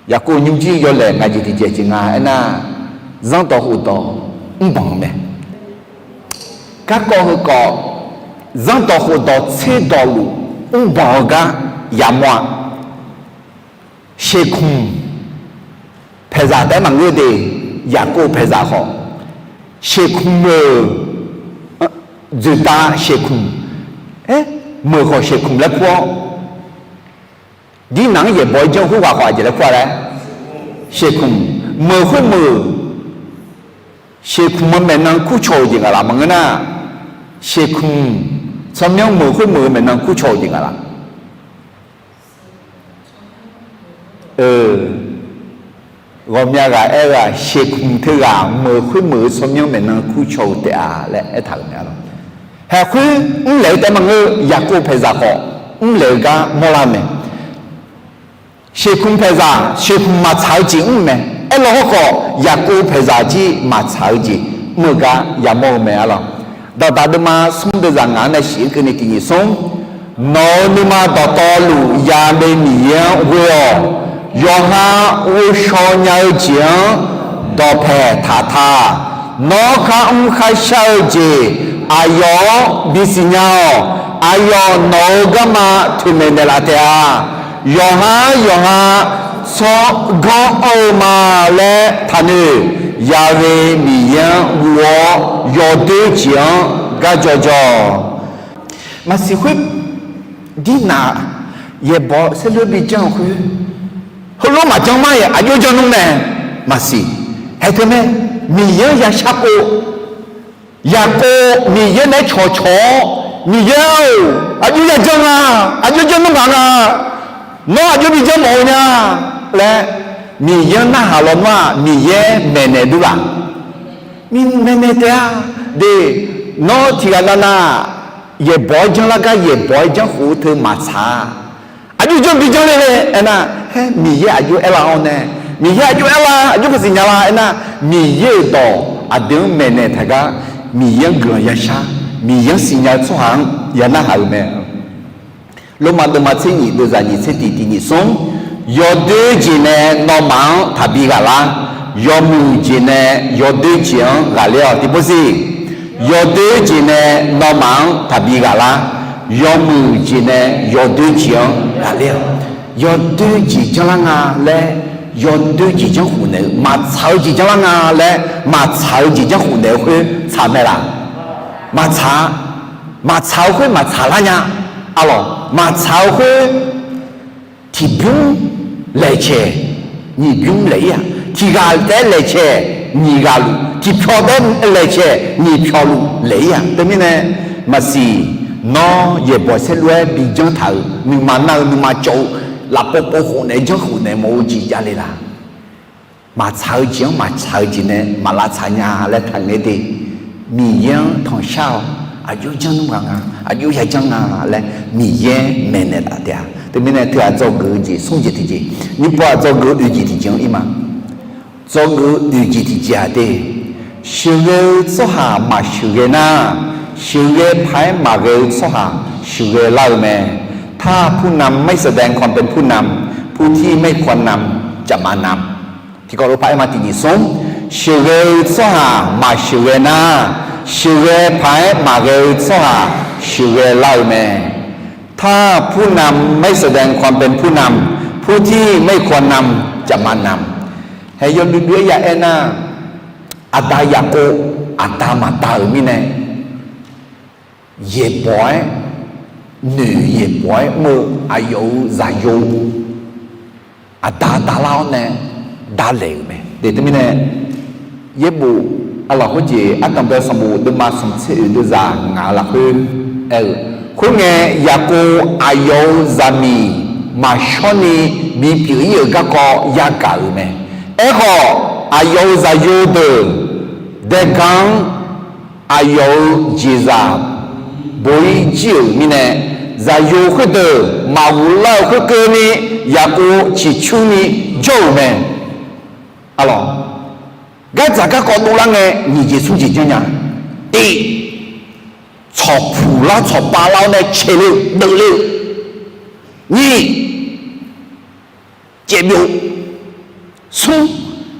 Yaqkov nymrjir yawlaeq ngaq jeq tiqjeq jeq nga aernar, zanrdawq khofdawq mrbanq-eu mae. Garkawv heukawv, zanrdawq khofdawq tserdawq luf mrbanq-eu gar yamawr-a. Shekmq paeqzaq taef-aer maqngeur de, Yaqkov paeqzaq khawf, shekmq-euq dzoeqdav shekmq, meuq khawf shekmq laer kur-awr, Dirnaq-anr yaeqbawq-aer janr khoerghaq khawf aqjeq laer kur-a laer, shekmq, meuq khoermeuq, shekmq-eu maeqnan kurcaw-euq jeq ngaq laf maqngeur nar, shekmq, tsawrmyanr meuq khoermeuq-eu maeqnan kurcaw-euq jeq ngaq laf. Ghawqmya ghaq aer-eu-aq, shekmq teughaq meuq khoermeuq-eu tsawrmyanr maeqnan kurcaw-eu taef-a laer aertaq-euq mae. Haeq khoer mrlaeq-eu taef maqngeur, Yaqkov paeqzaq khawf mrlaeq-eu gar mawrlar-eu mae. Shekmq paeqzaq, shekmq maqtsaq-eu jeq mr mae. Aerlaw hawrkhawf, Yaqkov paeqzaq jir maqtsaq-eu jeq mr-eu gar yamawr-eu mae. Arlawq, Dawqdaq deuvma smr deuvzaq ngaq-anr nae shif-anr keuvni tiqnyif smr, nawq-euq nuima dawqtawvluf ya'mae Miqyaer-anr ghoe-awq. Yawqha ghovshaw nya-eu jeq-anr dawqpaeq taq ta. Nawr kharmr kharshar-eu jeq aqyawf-anr bisiq nya-awq. Aqyawf nawq-euq garma toeqmaeq naeqlaf taef-a. Yawqha yawqha tsawrganr anr-eu ma laer taqnoeq. Ya'mae Miqyaer-anr guv-awr yawdoer jeq-anr garjaw jaw-awq. Maqsiq khoer, Dirnaq yaeqbawq saerlu-aer bijanr-eu khoer, heulof maqjanr mar-iq aqjox janr nmr mae. Maqsiq, haeq teu mae, Miqyaer-anr yashar kov, Yaqkov Miqyaer naeq-aer cawqcawq-awr, Miqyaer-or, aqjox yajanr nga, aqjox janr nmr ngaq nga, nawr aqjox bijanr mawf-eu nya laer, Miqyaer-anr narhaq lawnmr-aq Miqyaer maeqnaeq durlaf. Maeqnaeq taef-a de. Nawr tiqghaq navnav yaeqbawq-aer janrlar gar yaeqbawq-aer janrkhof-eu teu maqtsaq-a. Aqjox janr bijanr ler laer aernar, haer Miqyaer aqjox aerlar-awr nae, Miqyaer aqjox aerlar, aqjox ka siqnya la aernar, Miqyaer-euq dawq aqdui-anr maeqnaeq taq gar, Miqyaer-anr guiqlanq yashar, Miqyaer-anr siqnya-eu tsawrhaq-anr ya narhaq-euq mae. Lormav deuvma tser nyif deuvzaq nyif tser tiq tiq nyif smr, yawdoer jeq nae nawmaf-anr taqbi ghaqlar. Yawmuiq jeq nae yawdoer jeq-anr ghaqler-awq. Tiqpov siq, yawdoer jeq nae nawmaf-anr taqbi ghaqlar. Yawmuiq jeq nae yawdoer jeq-anr ghaqler-awq. Yawdoer jeq janrlar nga laer, yawdoer jeq janrkhof naeq-eu, maqtsaq-eu jeq janrlar nga laer maqtsaq-eu jeq janrkhof naeq-eu khoer tsaq mae laf? Maqtsaq-a. Maqtsaq-eu khoer maqtsaq lar nya. Arlawq, maqtsaq-eu khoer tiqbymr laeqcae nyiq bymr laeq-ir-aq, tiqghaq taef-aer laeqcae nyiq ghaq luf, tiqpyaw taef-aer laeqcae nyiq pyaw luf laeq-ir-aq. Teumirnae maqsiq, nawr yaeqbawq saerlu-aer bijanr taq-euq nuima nar-eu nuima cawv-eu lafpov pov khof naeq-aer janrkhof naeq mawf-eu jeq javle laf? Maqtsaq-eu jeq-anr maqtsaq-eu jeq nae maq lavtsaq nya laer taqngaeq de. Miqyaer-anr tanqshar-awq. Aqjox janr nmr ghaq nga, aqjox yajanr nga laer Miqyaer maeqnaeq laf taef-a. Teumirnae teughaq dzawgeuf-eu jeq smr jeq tiqjeq, nyiq pov-aq dzawgeuf-eu oeq jeq tiqjeq-anr ir ma. Dzawgeuf-eu oeq jeq tiqjeq-aq de, sheuqghae-eu tsawrhaq maq sheuqghae nar, sheuqghae paq-aer maqghae-eu tsawrhaq sheuqghae lar-eu mae. ถ้าผู้นำไม่แสดงความเป็นผู้นำ ผู้ที่ไม่ควรนำจะมานำ Tiqkawv lof paq-aer ma tiqnyif smr, sheuqghae-eu tsawrhaq maq sheuqghae nar, sheuqghae paq-aer maqghae-eu tsawrhaq sheuqghae lar-eu mae. ถ้าผู้นำไม่แสดงความเป็นผู้นำ ผู้ที่ไม่ควรนำจะมานำ Hae yawluiv luiv-aer ya aer nar, aqda Yaqkov aqda maqda-euq mirnae, yaeqbawq-aer noeq yaeqbawq-aer mr-eu aqyawf-euq zaqyo aqda dalar-awr nae davlaeq-euq mae. Teumirnae yaerbof, arlawq khoerjeq ardanqbae sanqbof deuvma smq tser oeq deuvzaq ngaq-eu lafkhoer aer-eu, khoerngae Yaqkov aqyawf-euq zaqmiq maqshawrni bipyeuf-ir-euq garkawv yagaq-euq mae. Aerkhawf, aqyawf-euq zaqyo deuq daega-anr aqyawf-euq jeqzaq bo-ir jir-euq mirnae, zaqyo khoerdeuq maqghoflar-eu khoerkeuvni, Yaqkov ciqcurni jawr-euq mae. Arlawq, gardzaq garkawv dovlar ngae nyiq jeq smr jeq janrnya. Tiq, tsawqpuq lar tsawqpav lar-awr nae caeq le-eu deuvle-eu. Nyiq, caevbyov. Smr,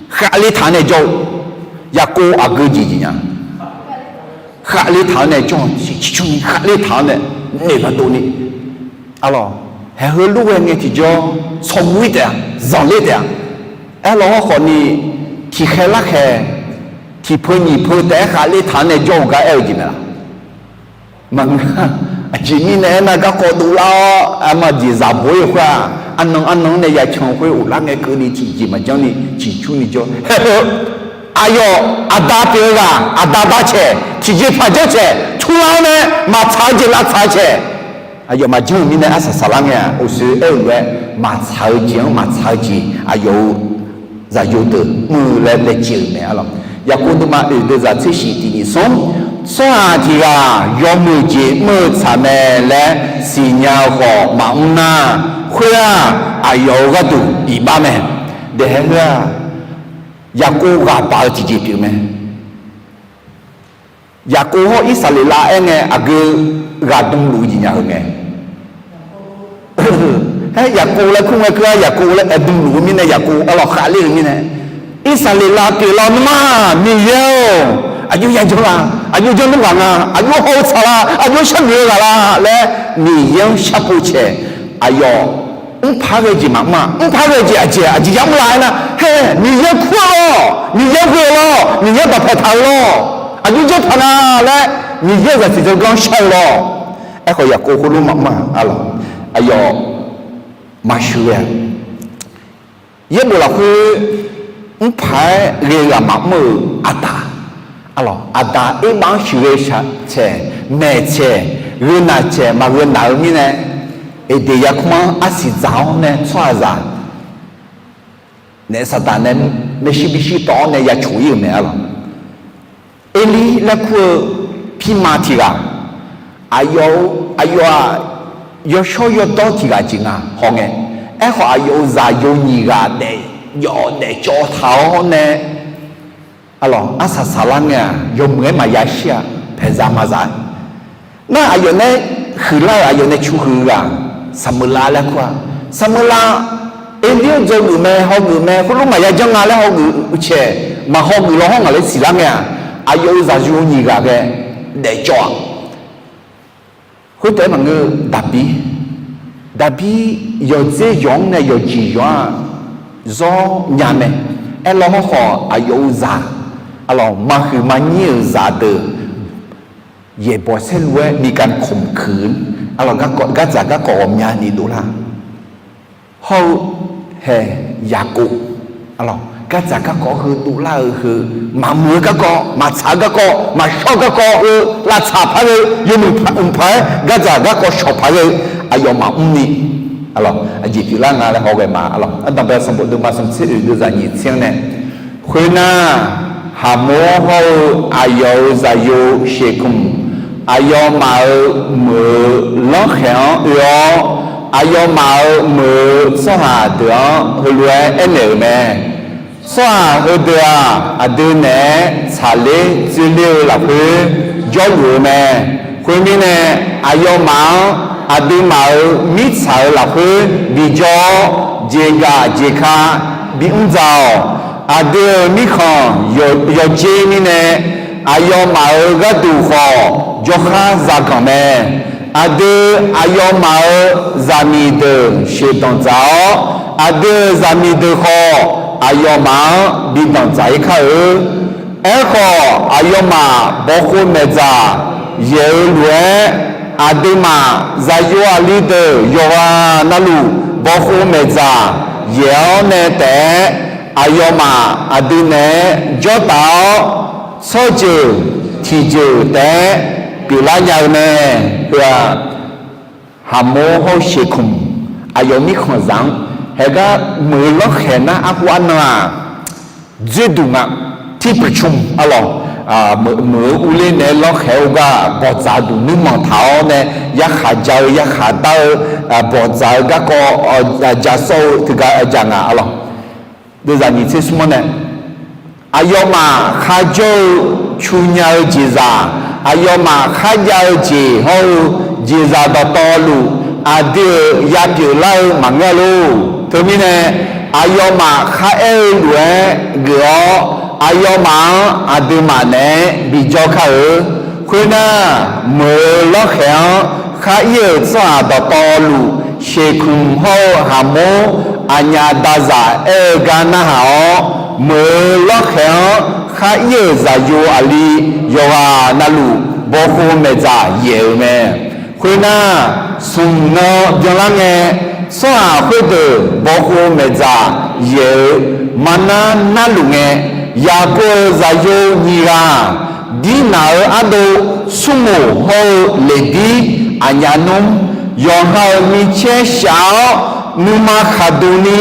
khaqle taq-anr nae jawr-eu. Yaqkov aqgeu jeq jeq nya. Khaqle taq-anr nae jawr-eu, ciqcurni khaqle taq-anr nae noeq gardov ni. Arlawq, haeq heulof ghae ngae tiqjawr, tsawrmur-ir taef-a, zanqler taef-a. Aerlawq hawrkhawf ni, tiqkhaeq larkhaeq, tiqpeu nyiq peu taef-aer khaqle taq-anr nae jawr-eu gar aer-eu jeq mae laq? Maqngeur. Aqjeq mirnae aernar, garkawv dovlar-awr, arma jeqzaq bo-ir-eu khoer-aq, arnan arnan-anr nae yacan khoer ghoflar ngae keuvni tiqjeq maqjanr ni ciqcurni jawr. Haeq heu, aqyawf aqda pyeuf-eu ghaq, aqda barcaeq, tiqjeqpaq janrcaeq, turlar-awr nae maqtsaq-eu jeq lavtsaq-eu caeq, aqyawf maqjanr-euq mirnae arsaq saqlar ngae-aq, uqshoe aer-eu lof-aer, maqtsaq-eu jeq-anr maqtsaq-eu jeq aqyawf-euq zaqyo deuq mr-eu laer laejae-euq mae. Arlawq, Yaqkov deuvma oeq deuvzaq tser shif tiq nyiq smr, tsawrhaq tiq ghaq yawmuiq jeq mr-eu tsaq mae laer siqnya-eu khawf maqmr nar, khoer-aq, aqyawf-euq gharduq iqbax mae. Daeqhaer heu-aq, Yaqkov ghaq baq-eu tiqjeq pyeuf mae. Yaqkov hawr Irsaqleqlav aer ngae aqgeu ghaq dmluf-eu jeq nya-eu mae. Aer, Yaqkov laer kur ngae keuv-a, Yaqkov laer aer dmluf-eu mirnae, Yaqkov arlawq khaqler-euq mirnae, Irsaqleqlav pyeuflar nuima, Miqyaer-or, aqjox yajanr la, aqjox janr nmr ghaq nga, aqjox haw-eu tsaq la, aqjox sharnoeq-eu ghaq la laer, Miqyaer-anr sharpov caeq, aqyawf mrpaq-aer ghae jeq maqmr-a, mrpaq-aer ghae jeq aqjeq aqjeq yamr la aernar, hae, Miqyaer kur-eu lawr, Miqyaer gheu-eu lawr, Miqyaer dawqpae taq-eu lawr, aqjox janr taq nga laer, Miqyaer-euq zaqsiq zaqganr shar-eu lawr. Aerkhawf Yaqkov khoerlof maqmr-a, arlawq, aqyawf maqsheuq ghae-a. Yaerbof lafkhoer, mrpaq-aer ghae-eu ghaq maqmr-euq aqda, arlawq, aqda erbav-anr sheuqghae shaq caeq, maeq caeq, gheu naq caeq maqgheu naq-eu mirnae, Eqdeq yarkmr-anr arsiq dzaq-awr nae tsawrhaqzaq naef saqdaq nae maershuir bishir tawv-awr nae ya coq-ir-euq mae, arlawq. Erlir laer kur-eu pirma tiq ghaq, aqyawf-eu, aqyawf-aq, yawshawr yawdawr tiq ghaq jeq nga hawngae, aerkhawf aqyawf-euq zaqyo nyiq ghaq daef yawf daef cawv taq-awr nae, arlawq, arsaq saqlar ngae-aq, yawmuiq-aer maqya shir-a, paeqzaq maqzaq. Nar aqyawf nae huiqlar-euq aqyawf nae cu huiq-eu ghaq, Saqmeuqlav laer kur-a. Saqmeuqlav, Erlir-anr dzawgeuf mae, hawgeuf mae, khoerlof maqya janr nga laer hawgeuf-eu caeq, maqhawgeuf law hawr ngaq laer siqlar ngae-aq, aqyawf-euq zaqyo nyiq ghaq ghae daef cawv-aq. Khoertaef-aer maqngeur, Daqbir, Daqbir yawqdzer yawq-anr nae yawqjeq yawq-anr zawr nya mae. Aerlaw hawrkhawf aqyawf-euq zaq, arlawq, maqhuiq maqnyir-euq zaqdeuq yaeqbawq saerlu-aer bi ganv khmq kuiq-eu, arlawq, garkawv, gardzaq garkawv ghawqmyani dovlar. Hawr-eu hae Yaqkov, arlawq, gardzaq garkawv heu dovlar-eu heu, maqmuiq-eu garkawv, maqtsaq-eu garkawv, maqshawr-eu garkawv heu lavtsaq paq ghae-eu, yawmuiq mqpaq-aer gardzaq garkawv shawq paq ghae-eu, aqyawfmaf mrni, arlawq, aqjeq pyeuflar nga laer hawghae ma, arlawq. Ardanqbae sanqbof deuvma smq tser oeq deuvzaq nyiq tser-anr nae, khoernar, Haqmor hawr-eu aqyawf-euq zaqyo Sheqkmq, aqyawfmaf-euq meuq-eu lanrkhaeq-anr oe-awr, aqyawfmaf-euq meuq-eu tsawrhaq deuq-anr heulof-aer aernaeq-euq mae. Tsawrhaq heudeuq-aq, aqdui naeq-aer tsaqler dzoerler-eu lafkhoer jawrluf-eu mae. Khoermirnae, aqyawfmaf-anr aqduimaf-euq mirtsaq-euq lafkhoer bijawr-awr, jeqgaf jeqka bimr dzaq-awq. Aqdui-euq mirkhanq yawqjer mirnae, aqyawfmaf-euq gharduq khawf jawrkhar zaganq mae. Aqdui aqyawfmaf-euq zaqmiq deuq sheuqdanq dzaq-awr, aqdui-euq zaqmiq deuq khawf aqyawfmaf-anr bi danqdzaq-ir kar-eu. Aerkhawf, aqyawfmaf bawqkhov maeqdzaq yaeq-eu lof-aer, aqduimaf zaqyo aqli deuq yawqghaq navluf bawqkhov maeqdzaq yaeq-awr nae taef-aer, aqyawfmaf aqdui naeq-aer jawrtaf-awr, tsawrjeuq tiqjeuq taef-aer pyeuflar nya-eu mae. Heu-aq, Haqmor hawr-eu Sheqkmq, aqyawf mirkhanqzaq-anr haegar meuq-eu lanrkhaeq nar arhu arnan-aq, dzoerduq nga, tiqpaqcmq arlawq, muiq-eu urler naeq-aer lawrkhaeq-eu gar bawqdzaq duq nuirmanq taq-awr nae, yarkhaq ja-eu yarkhaq dar-eu, bawqdzaq-eu garkawv ja sawr-eu teugar ja nga arlawq. Deuvzaq nyiq tser smr-anr nae, aqyawfmaf kharjawr-eu cunya-eu jeqzaq, aqyawfmaf kharjav-eu jeq hawr-eu jeqzaq dawqtawvluf, aqdui-euq yapyeuf lar-eu maqngeur lor. Teumirnae, aqyawfmaf kharaer-eu lof-aer geuf-awr, aqyawfmaf-anr aqduimaf naeq-aer bijawr kar-eu. Khoernar, meuq-eu lawrkhaeq-anr khar ir-euq tsawrhaq dawqtawvluf, Sheqkmq hawr-eu Haqmor aqnyaf dazaq aer-eu gar narhaq-awr, meuq-eu lawrkhaeq-anr khar ir-euq zaqyo aqli yawqghaq navluf bawkhov maeqdzaq yaef-euq mae. Khoernar, smq nan byanlar ngae, tsawrhaq khoerdeuq bawkhov maeqdzaq yaef-euq maqnar narluf ngae, Yaqkov-euq zaqyo nyiq ghaq, Dirnaq-euq ardov Smrmoq hawr-eu Leqbir aqnyaf nmr, yawqha-euq micaer shaf-awr nuima khaqduq ni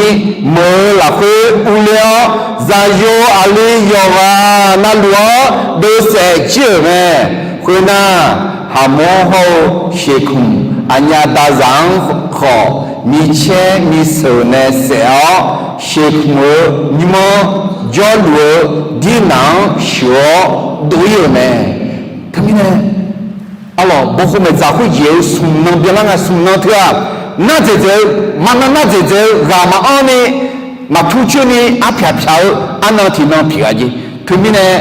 meuq-eu lafkhoer urler-awr, zaqyo aqli yawqghaq navluf-anr deuv saef jir-euq mae. Khoernar, Haqmor hawr-eu Sheqkmq aqnyaf dazaq-anr khawf, micaer miseuq nae saef-awr, Sheqkmq-euq nymr-anr jawrluf-eu Dirnaq-anr sheuq-awr dov ir-euq mae. Teumirnae, arlawq, bawkhov maeqdzaq khoerjeq-eu smq nan byanlar nga. Smq nan teu-aq, nar dzaeqdzaeq-eu, maqnan nar dzaeqdzaeq-eu ghaq maqanr ni, maqtur coer ni arpyaq pyaq-eu arnan tiqnan pyeuf-a jeq. Teumirnae,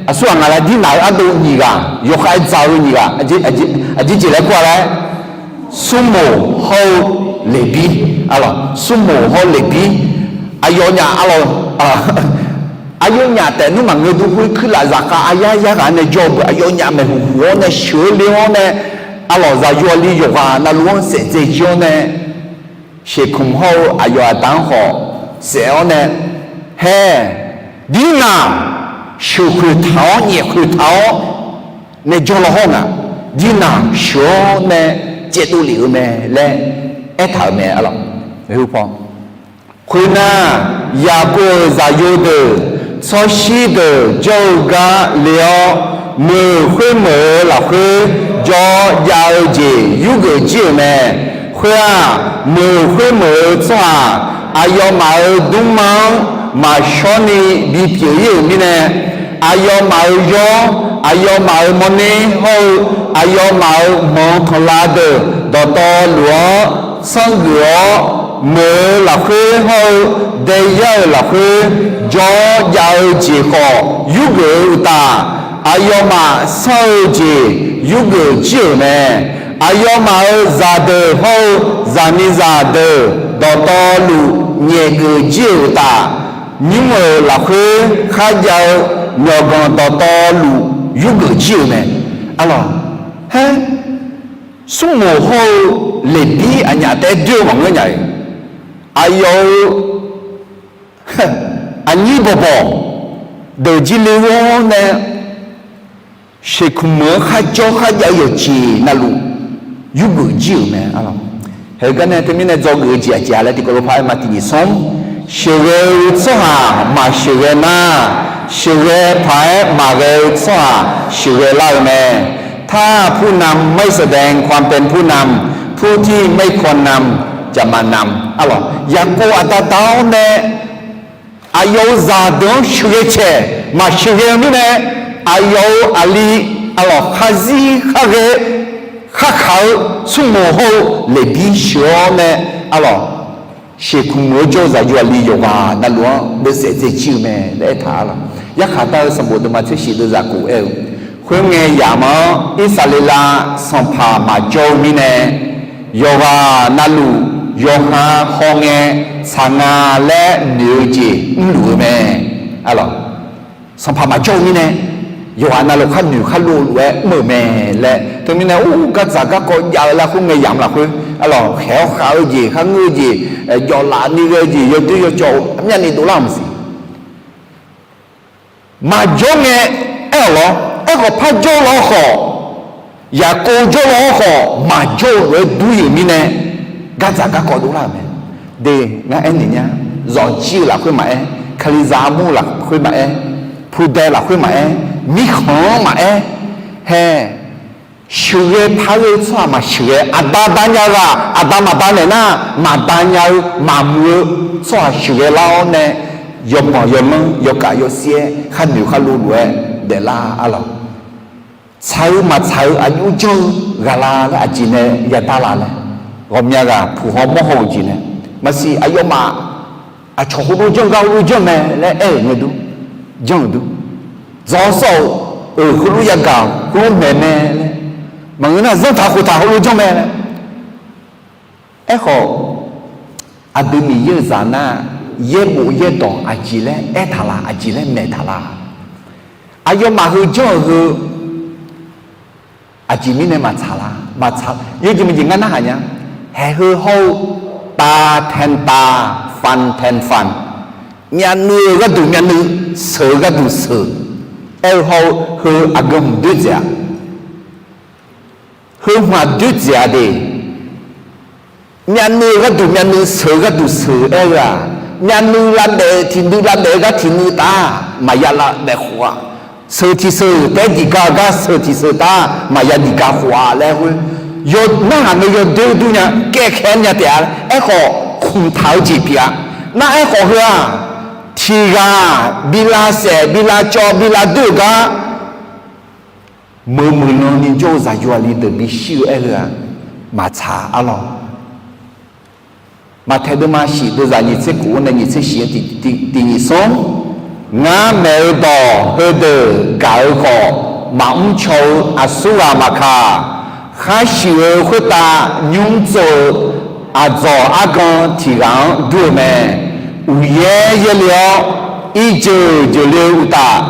aqsurghaq ngaq laer Dirnaq-euq ardov nyiq ghaq, yawkhav-aer dzaq-eu nyiq ghaq, aqjeq jeq laer kur-a laer, Smrmoq hawr-eu Leqbir, arlawq, Smrmoq hawr Leqbir, aqyawfnyaf, arlawq, aqyawfnyaf taef nmr maqngeur dur khoer kuirlaf zaqkhav aryar yarghaq nae jawr-eu beu aqyawfnyaf maeqhuq huq-awr nae sheuq-eu le-awr nae, arlawq, zaqyo aqli yawqghaq navluf-anr saef dzae jir-awr nae, Sheqkmq hawr-eu aqyawf aqda-anr khawf saef-awr nae, haer, Dirnaq sheuqkhoeq taq-awr nyaefkhoeq taq-awr nae jawr law hawr ngaq, Dirnaq sheuq-awr nae caevdov lef-eu mae laer aertaq-euq mae, arlawq. Khoernar, Yaqkov-euq zaqyo deuq tsawrshir deuq jawr-eu gar le-awr, meuq khoermeuq-eu lafkhoer jawr jav-eu jeq yurgeuf jir-euq mae. Khoer-aq, meuq khoermeuq-eu tsawrhaq aqyawfmaf-euq dmrma-anr maqshawr ni bipyeuf ir-euq mirnae, aqyawfmaf-euq yawr, aqyawfmaf-euq mawrner hawr-eu aqyawfmaf-euq manq tanqlav deuq dawqtawvluf-anr sanrgeuf-awr, meuq-eu lafkhoer hawr-eu daeyar-euq lafkhoer jawr jav-eu jeq khawf yurgeuf-eu uqtaf, aqyawfmaf sanr-eu jeq yurgeuf jir-euq mae. Aqyawfmaf-euq zaqdeuq hawr-eu zaqmiqzaq deuq dawqtawvluf nyaefgeuf jir-euq uqtaf, nymr-euq lafkhoer kharjav-eu myawqganq dawqtawvluf yurgeuf jir-euq mae. Arlawq, haer, Smrmoq hawr-eu Leqbir aqnyaf taef-aer doer-eu maqngeur nya-iq, aqyawf-euq aqnyir bawqbawq deuq jir le-awr nae, Sheqkmq-anr kharjawr kharjav-eu yawqjeq navluf yurgeuf jir-euq mae, arlawq. Heugar nae teumirnae dzawgeuf-eu jeq aqjeq-a laer tiqkawv lof par-aer ma tiqnyiq smr, sheuqghae-eu tsawrhaq maqsheuqghae nar, sheuqghae paq-aer maqghae-eu tsawrhaq sheuqghae lar-eu mae. ถ้าผู้นำไม่แสดงความเป็นผู้นำ ผู้ที่ไม่ควรนำจะมานำ arlawq. Yaqkov aqda da-awr nae aqyawf-euq zaqdeuq-anr sheuqghae caeq maqsheuqghae-eu mirnae, aqyawf-euq aqli, arlawq, kharzir kharghae kharkaq-eu Smrmoq hawr-eu Leqbir sheuq-awr nae, arlawq, Sheqkmq-anr jawr-eu zaqyo aqli yawqghaq navluf-anr beuvsaef dzaejir-eu mae laer aertaq-a lawq. Yarkhaq dar-eu sanqbof deuvma tser shif deuvzaq kof aer-eu, khoerngae yamq-anr Irsaqleqlav sanqpaq maqjawr-eu mirnae, yawqghaq navluf yawqha hawngae tsaq nga laer noeq-eu jeq mrluf-eu mae. Arlawq, sanqpaq maqjawr-eu mirnae, yawqghaq navluf khar noeq khar lov-eu lof-aer mr-euq mae laer. Teumirnae, ur, gardzaq garkawv jav-eu laer khoerngae yamq lafkhoer, arlawq, khaeq-awr khav-eu jeq, kharngeur-eu jeq, jawflaf ni ghae-eu jeq, yawdoer yawcawv-eu armyavni dovlar-euq maqsiq. Maqjawr ngae aer-awq lawr. Aerkhawf par jawr law-awr khawf, Yaqkov jawr law-awr khawf maqjawr-eu lof-aer dur-euq mirnae, gardzaq garkawv dovlar-euq mae. De, ngar aernaeq nya, zawqjir-eu lafkhoer maqaer, kalizaq armur lafkhoer maqaer, pudae lafkhoer maqaer, mirkhanq-anr maqaer, hae, sheuqghae par-eu tsawrhaq maqsheuqghae, aqda da nya-eu ghaq aqda maqda naeq nar, maqda nya-eu maqmuiq-eu tsawrhaq sheuqghae lar-awr nae, yawbanq yawlanr yawkaf yawsir-aer khar noeq khar lov lof-aer daeflar-a lawq. Tsaq-eu maqtsaq-eu aqjox janr-eu ghaq la laer aqjeq nae yadar la laer, ghawqmya ghaq puq haw mawr haw-euq jeq nae, maqsiq aqyawfmaf aqcawq heulof janr gar heulof janr mae laer aer-euq ngae dur, janr-euq dur, dzawq sawr-euq, euq heulof yagaq-awq heulof maeq mae laer, maqngeur nar zanrtaq khoftaq heulof janr mae laer. Aerkhawf, aqdui Miqyaer-euq zaq nar, yaerbof yaerdawq aqjeq laer aertaq la, aqjeq laer maeqtaq la? Aqyawfmaf heu janr-euq heu aqjeq mirnae maqtsaq la, maqtsaq, yawjeq maqjeq ngar narhaq nya. Haeq heu hawr-eu, ตาแทนตา ฟันแทนฟัน, myavnuiv-eu gharduq myavnuiv, seuq-eu gharduq seuq, aer-eu hawr-eu heu aqgeu hmq doer dzaeq-a. Heu hmq-aq doer dzaeq-a de. Myavnuiv-eu gharduq myavnuiv, seuq-eu gharduq seuq aer-eu-aq, myavnuiv lavbaef-eu tiqnuiv lavbaef-eu gar tiqnuiv taf maqya lavbaef khof-a. Seuq tiqseuq taef-aer diqgar-eu gar seuq tiqseuq taf maqya diqgar khof-a laer khoer, yaw narhaq mae yawdoer dur nya, kaevkhaeq nya taef-a. Aerkhawf, khmqtaq-eu jeq pyeuf-a. Nar aerkhawf heu-aq, tiq ghaq bi lavsaef bi lavcawv bi lavdoer-eu gar, meuq muiqlan ni jawr-eu zaqyo aqli deuq bishir-eu aer-eu-aq, maqtsaq-a lawq. Maqtaeq deuvma shif deuvzaq nyiq tser kof-anr nae nyiq tser shif-anr tiq nyiq smr, ngar maeq-eu dawq heudeuq gaq-eu khawf, maqmr caw-eu aqsurghaq maqkaq, khar shuif-eu khoertav nymr tsov-eu aqdzawq argan tiq ghaq-anr dur-eu mae. Uqyaer yaerle-awr, irjeuq jeuqle-eu uqtaf,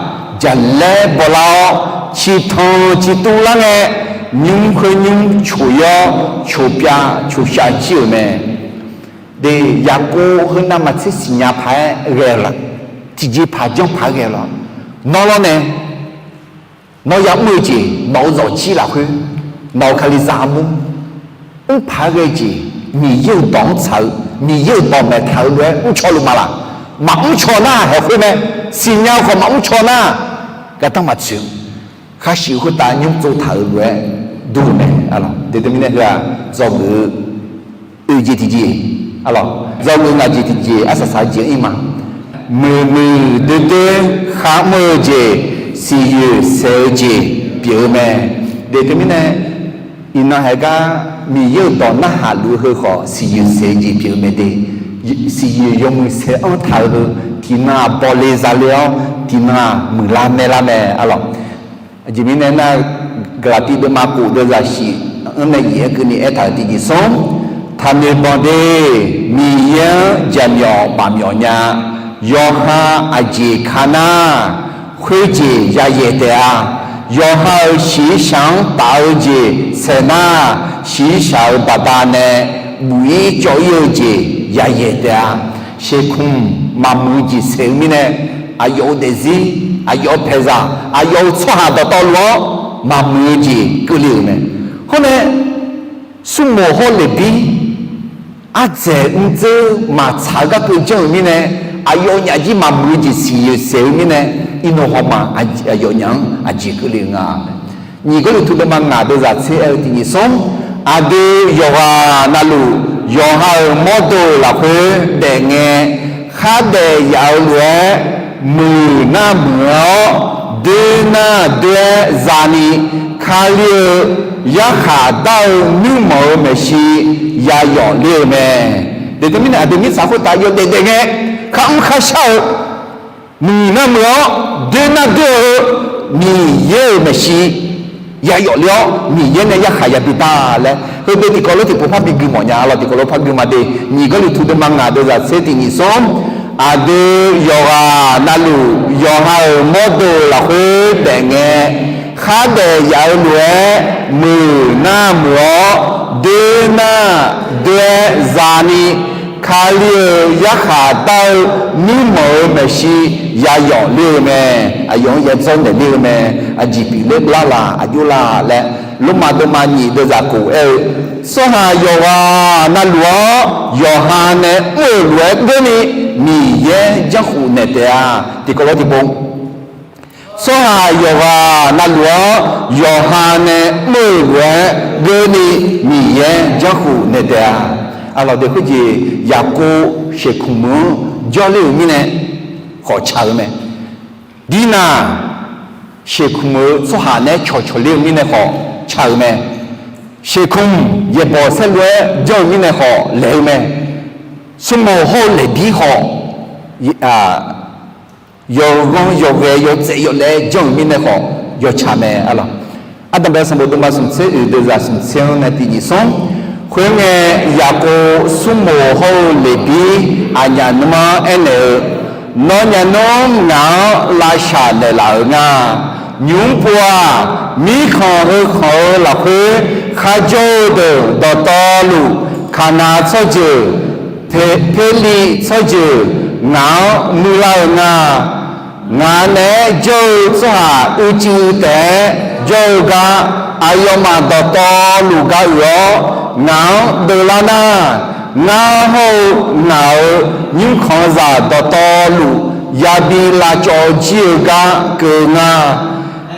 jaqlaer bawlar-awr, ciqtanq ciqtuv lar ngae, nymr khoer nymr coq-ir-awr, coqpyav coqshav jir-euq mae. De, Yaqkov heu navmaqtser siqnya paq-aer ghae-eu la? Tiqjeqpaq janr paq-aer ghae-eu la? Nawr lawr nae, nawr yamr-eu jeq, nawq-eu zawqjir lafkhoer, nawq-euq kalizaq armur, mr paq-aer ghae-eu jeq, Miqyaer-euq dawq-anr tsaq-eu, Miqyaer-euq dawq maeqtaq-eu lof-aer mrcaw luf ma laq? Maqmr caw nar haeq khoer mae. Siqnya-eu khawf maqmr caw nar, gardanr maqtsoeq-eu, khar shuif-eu khoertav nymr tsov taq-euq lof-aer dur-eu mae. Aqlawq, de teumirnae heu-aq, dzawgeuf-eu oe jeq tiqjeq, aqlawq, dzawgeuf ngaq jeq tiqjeq arsaq saq-eu jeq-anr ir ma. Muiqmuiq doerdoer kharmr-eu jeq, siqyoeq saeq-eu jeq pyeuf-eu mae. De teumirnae, iqnan haeq gar Miqyaer-euq dawq narhaq luf-eu heu khawf, siqyoeq saeq-eu jeq pyeuf-eu mae de. Siqyoeq yawmuiq saeq-anr taq-eu heu, tiqnan-aq bawle zale-awr, tiqnan-aq muiqlar maerlar mae, aqlawq. Aqjeq mirnae nar, Gaqlaqtiv deuvma kof deuvzaq shif-anr nae yaef-aer keuvni aertaq-euq tiqjeq smr, taqnoeq banq de, Miqyaer-anr jaqmyawf maqmyawf nya. Yawqha aqjeq ka nar, khoerjeq yayaeq taef-a. Yawqha-euq shiqshaq-anr taf-eu jeq saeq nar, shiqshaq-euq baqdanae buq-ir cawv-ir-eu jeq yayaeq taef-a. Sheuqkmq maqmuiq-eu jeq saeq-eu mirnae, aqyawf-euq daefzir, aqyawf-euq paeqzaq, aqyawf-euq tsawrhaq dawqtawvluf-anr maqmuiq-eu jeq keuvle-euq mae. Hawr nae, smrmoq hawr leqbir ardzaeq mrdzeur maqtsaq-eu garkeuv janr-euq mirnae, aqyawfnyaf jir maqmuiq-eu jeq siqyoeq saeq-eu mirnae, iqnan hawma aqyawfnyaf-anr aqjeq keuvle-eu nga. Nyiq Gawrliqtu deuvma ngaq deuvzaq tser aer-eu tiqnyif smr, aqdui yawqghaq navluf yawqha-euq mawrdo lafkhoer daefngae, khardaef yaf-eu lof-aer muiq nar muiq-awr, doer nar doer-aer zani, Kali-euq yarkhaq dar-eu nuirmanq-euq maeqshi yayawf ler-eu mae. Deuq teumirnae aqdui mirtsaq khoertav yawdaef daef ngae, kharmr kharshar-eu, muiq nar muiq-awr, doer nar doer-eu, Miqyaer-euq maeqshi yayawf ler-awr, Miqyaer nae yarkhaq yabi dar laer, heudeuq tiqkawv lof tiqpov par bi gui mawf nya lawq. Tiqkawv lof par gui ma de. Nyiq Gawrliqtu deuvma ngaq deuvzaq tser tiqnyif smr, aqdui yawqghaq navluf yawqha-euq mawrdo lafkhoer daefngae, khardaef yaf-eu lof-aer muiq nar muiq-awr, doer nar doer-aer zani, Kali-euq yarkhaq dar-eu nuirmanq-euq maeqshi yayawf ler-eu mae. Aqyawf-anr yadzawr naeq ler-eu mae. Aqjeq pyeufler lar la, aqjox la laer, Lormav deuvma nyiq deuvzaq kof aer-eu, tsawrhaq yawqghaq navluf-anr yawqha nae mr-euq lof-aer durni, Miqyaer janrkhuf naeq taef-a. Tiqkawv lof tiqpov Tsawrhaq yawqghaq navluf-anr yawqha nae mr-euq lof-aer geurni Miqyaer janrkhuf naeq taef-a. Aqlawq de khoerjeq Yaqkov sheuqkmq meuq-anr jawrler-euq mirnae khawf ca-eu mae. Dirnaq sheuqkmq-eu tsawrhaq naeq-aer cawqcawq ler-eu mirnae khawf ca-eu mae. Sheuqkmq yaeqbawq saerlu-aer janr-eu mirnae khawf laeq-eu mae. Smrmoq hawr-eu laeqbir khawf, yawghanr yawghae yawtsaev yawlaev-aer janr-euq mirnae khawf yawtsaq mae. Aqlawq, Ardanqbae sanqbof deuvma smq tser oeq deuq zaq smq tser-anr nae tiq nyiq smr. Khoerngae, Yaqkov smrmoq hawr-eu laeqbir aqnyaf nmr-anr aernaeq-eu, Nawr nyaf nmr ngaq-anr lavshaq naeqlaf-euq nga. Nymq-mr pov-aq, mirkhanq heukhanq-eu lafkhoer kharjawr-eu deuq dawqtawvluf, Kaqnaq tsawrjeuq, Perliv tsawrjeuq ngaq-anr muiqlar-euq nga. Ngaq naeq-aer jawr-eu tsawrhaq uicuiv taef-aer jawr-eu gar, aqyawfmaf dawqtawvluf ga uiq-awr ngaq-anr deuvlar nar, ngar hawr-eu ngaq-euq nymrkhanqzaq dawqtawvluf yabi lavcawv jir-eu gar keuv nga.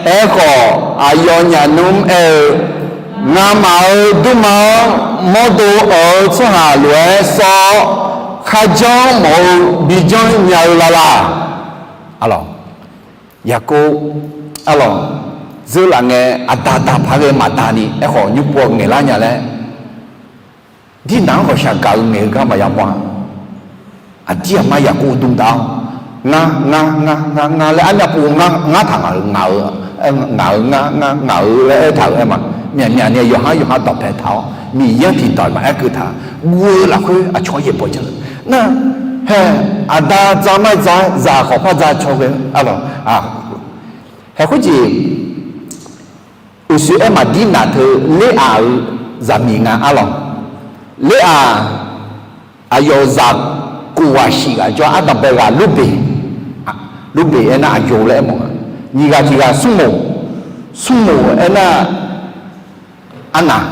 Aerkhawf, aqyawfnyaf nmr aer-eu, Ngamaf-euq dmrma-anr mawrdo awq-eu tsawrhaq lof-aer sawr-awr, kharjanr mawf-eu bijanr nya-eu lalaq. Aqlawq, Yaqkov, aqlawq, zeurlaf ngae aqda daq paq ghae maqda ni, aerkhawf nymr pov ngaeqlar nya laer, Dirnaq-anr ghawqshaq gaq-eu ngaeq-eu gar maqya mawr-a. Aqdir aqmar Yaqkov dmq taf-awr, ngar, ngar, ngar, ngar, ngar laer armyav pov ngar, ngar taq ngaq-euq, ngaq-euq, ngaq-euq, ngar, ngar, ngaq-euq laer aertaq-euq aer ma. Myaqmyaq ni yawqhar yawqha dawqpae taq-awr Miqyaer-anr tiqdawq maqaer keuv taq. Guv-eu lafkhoer aqcawq-anr yaeqbawq janr-eu nar, hae, aqda dza mar dza-aer zaq khawf par dza caw ghae-eu aqlawq, hae khoerjeq uqshoe aer maq Dirnaq teu Leraq-euq zaqmiq nga aqlawq. Leraq aqyawf-euq zaq kof ghaq shif ghaq jawr-a. Ardanqbae ghaq Lurbeq, Lurbeq aernar aqyawf laer aermawf nga. Nyiq ghaq tiq ghaq Smrmoq, Smrmoq aernar arnaq,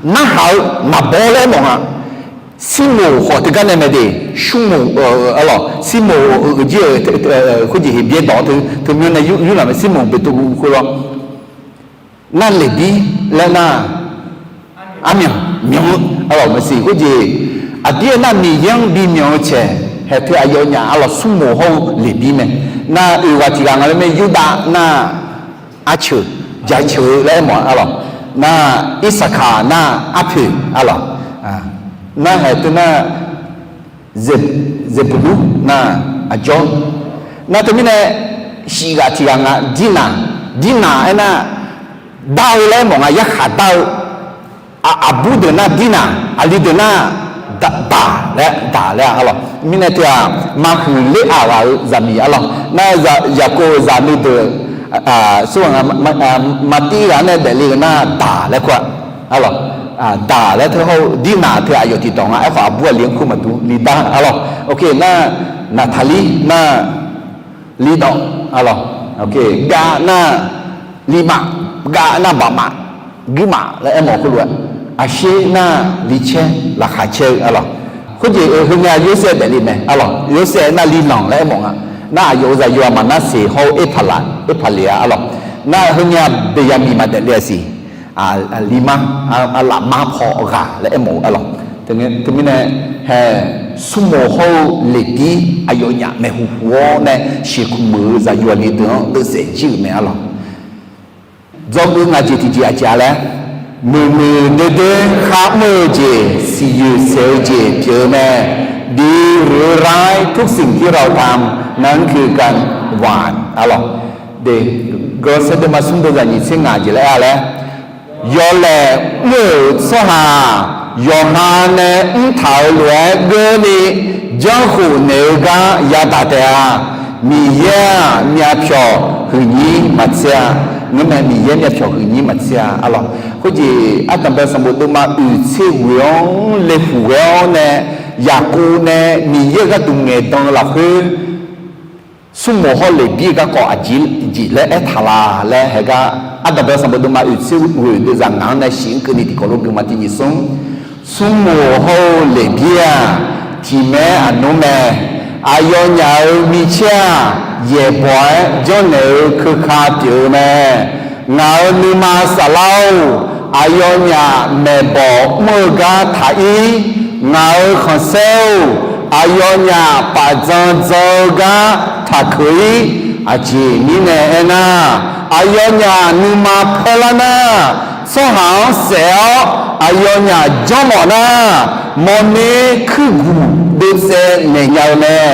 narhaq-eu naqbawr laer aermawf nga. Smrmoq khawf teugar nae mae de, Smrmoq-eu aqlawq, Smrmoq-euq jir-euq khoerjeq Heqbyaer dawq teu, teumyanr nae yur, yurlaq mae Smrmoq Beqtuvluv khoerlawr. Nar leqbir laer nar, armyanq myanq-eu aqlawq maqsiq khoerjeq. Aqdir aernar Miqyaer-anr bimyanq-eu caeq haeq teu aqyawfnyaf aqlawq Smrmoq hawr-eu leqbir mae. Nar oeq ghaq tiq ghaq nga laer mae Yurdav nar arceuq, jaceuq-eu laer aermawf aqlawq. Nar Irsaqkaq nar arpoeq aqlawq. Nar haeq teu nar Zeqbulur nar aqjawr. Nar teumirnae shif ghaq tiq ghaq nga Dirnaq, Dirnaq aernar dar-eu laer aermawf nga, yarkhaq dar-eu. Aqbur deuq nar Dirnaq, aqli deuq nar daq laer, daq laer-a aqlawq. Mirnae teu-aq, maqhuiq Leraq ghaq-euq zaqmiq aqlawq. Nar Yaqkov-euq zaqnui deuq, smr ghaq nga, maqtiv ghaq nae daefle-eu nar daq laer kur-a aqlawq. Daq laer teu hawr-eu Dirnaq teu aqyawf tiqdawq nga. Aerkhawf aqbur aqli-anr kur maqdur li dar aqlawq. Nar Naqtaqlir nar lidawf aqlawq. Gav nar limaf, gav nar baqmaf, guirmaf laer aermawf khoerlof-aer, aqsher nar licaer, laqkhaq caer-eu aqlawq. Khoerjeq heungae Yorsaev daefle mae aqlawq. Yorsaev nar lilanq laer aermawf nga. Nar aqyawf-euq zaqyo-aq Maqnarseq hawr-eu Erpaqlaf, Erpaqlaf-a aqlawq. Nar heungae Beqyaqmiq maqdaef le-a siq. Limar, lafmar paw ghaq laer aermawf-eu aqlawq. Teumirnae hae, Smrmoq hawr-eu leqbir aqyawfnyaf maeqhu hu-awr nae sheuqkmq-euq zaqyo aqli deuq-anr deuvsaef jir-euq mae aqlawq. Dzawgeuf ngaq jeq tiqjeq aqjeq-a laer, muiqmuiq doer doer kharmr-eu jeq siqyoeq saeq-eu jeq pyeuf-eu mae. Bi ruq-eu ทุกสิ่งที่เราทำนั้นคือการหว่าน aqlawq. Gawrsaer deuvma smr deuvzaq nyiq tser ngaq jeq laer-a laer, yawlaeq mr-euq tsawrhaq yawqha nae mrtaq-euq lof-aer geurni janrkhof naeq-eu gar yadaq taef-a. Miqyaer-aq myavpyawq huiqnyir maqtser-a. Ngeurmae Miqyaer myavpyawq huiqnyir maqtser-a aqlawq. Khoerjeq ardanqbae sanqbof deuvma oeq tser ghoeq-anr laeqhmq ghae-awr nae, Yaqkov nae Miqyaer-euq gharduq ngaeqdan-eu lafkhoer Smrmoq hawr leqbir-eu garkawv aqjeq jeq laer aertaq la laer haegar, ardanqbae sanqbof deuvma oeq tser ghoeq deuvzaq ngaq-anr nae shiq-anr keuvni tiqkawv lof guiqma tiq nyiq smr. Smrmoq hawr-eu leqbir-aq, tiqmaer aqnmr mae. Aqyawfnyaf-euq micaer-aq, yaeqbawq-aer janrnaeq-eu keuka pyeuf-eu mae. Ngaq-euq nuima saflar-or, aqyawfnyaf maeqbawq mr-eu gar taq-ir. Ngaq-euq khanqsaer-or, aqyawfnyaf paf dzan dzan-eu gar taqkeuq-ir. Aqjeq mirnae aernar, aqyawfnyaf nuima paerlar nar, tsawrhaq-anr saef-awr aqyawfnyaf janrmawf nar, mawrner kuirguq dovtsaev naeq nya-eu mae.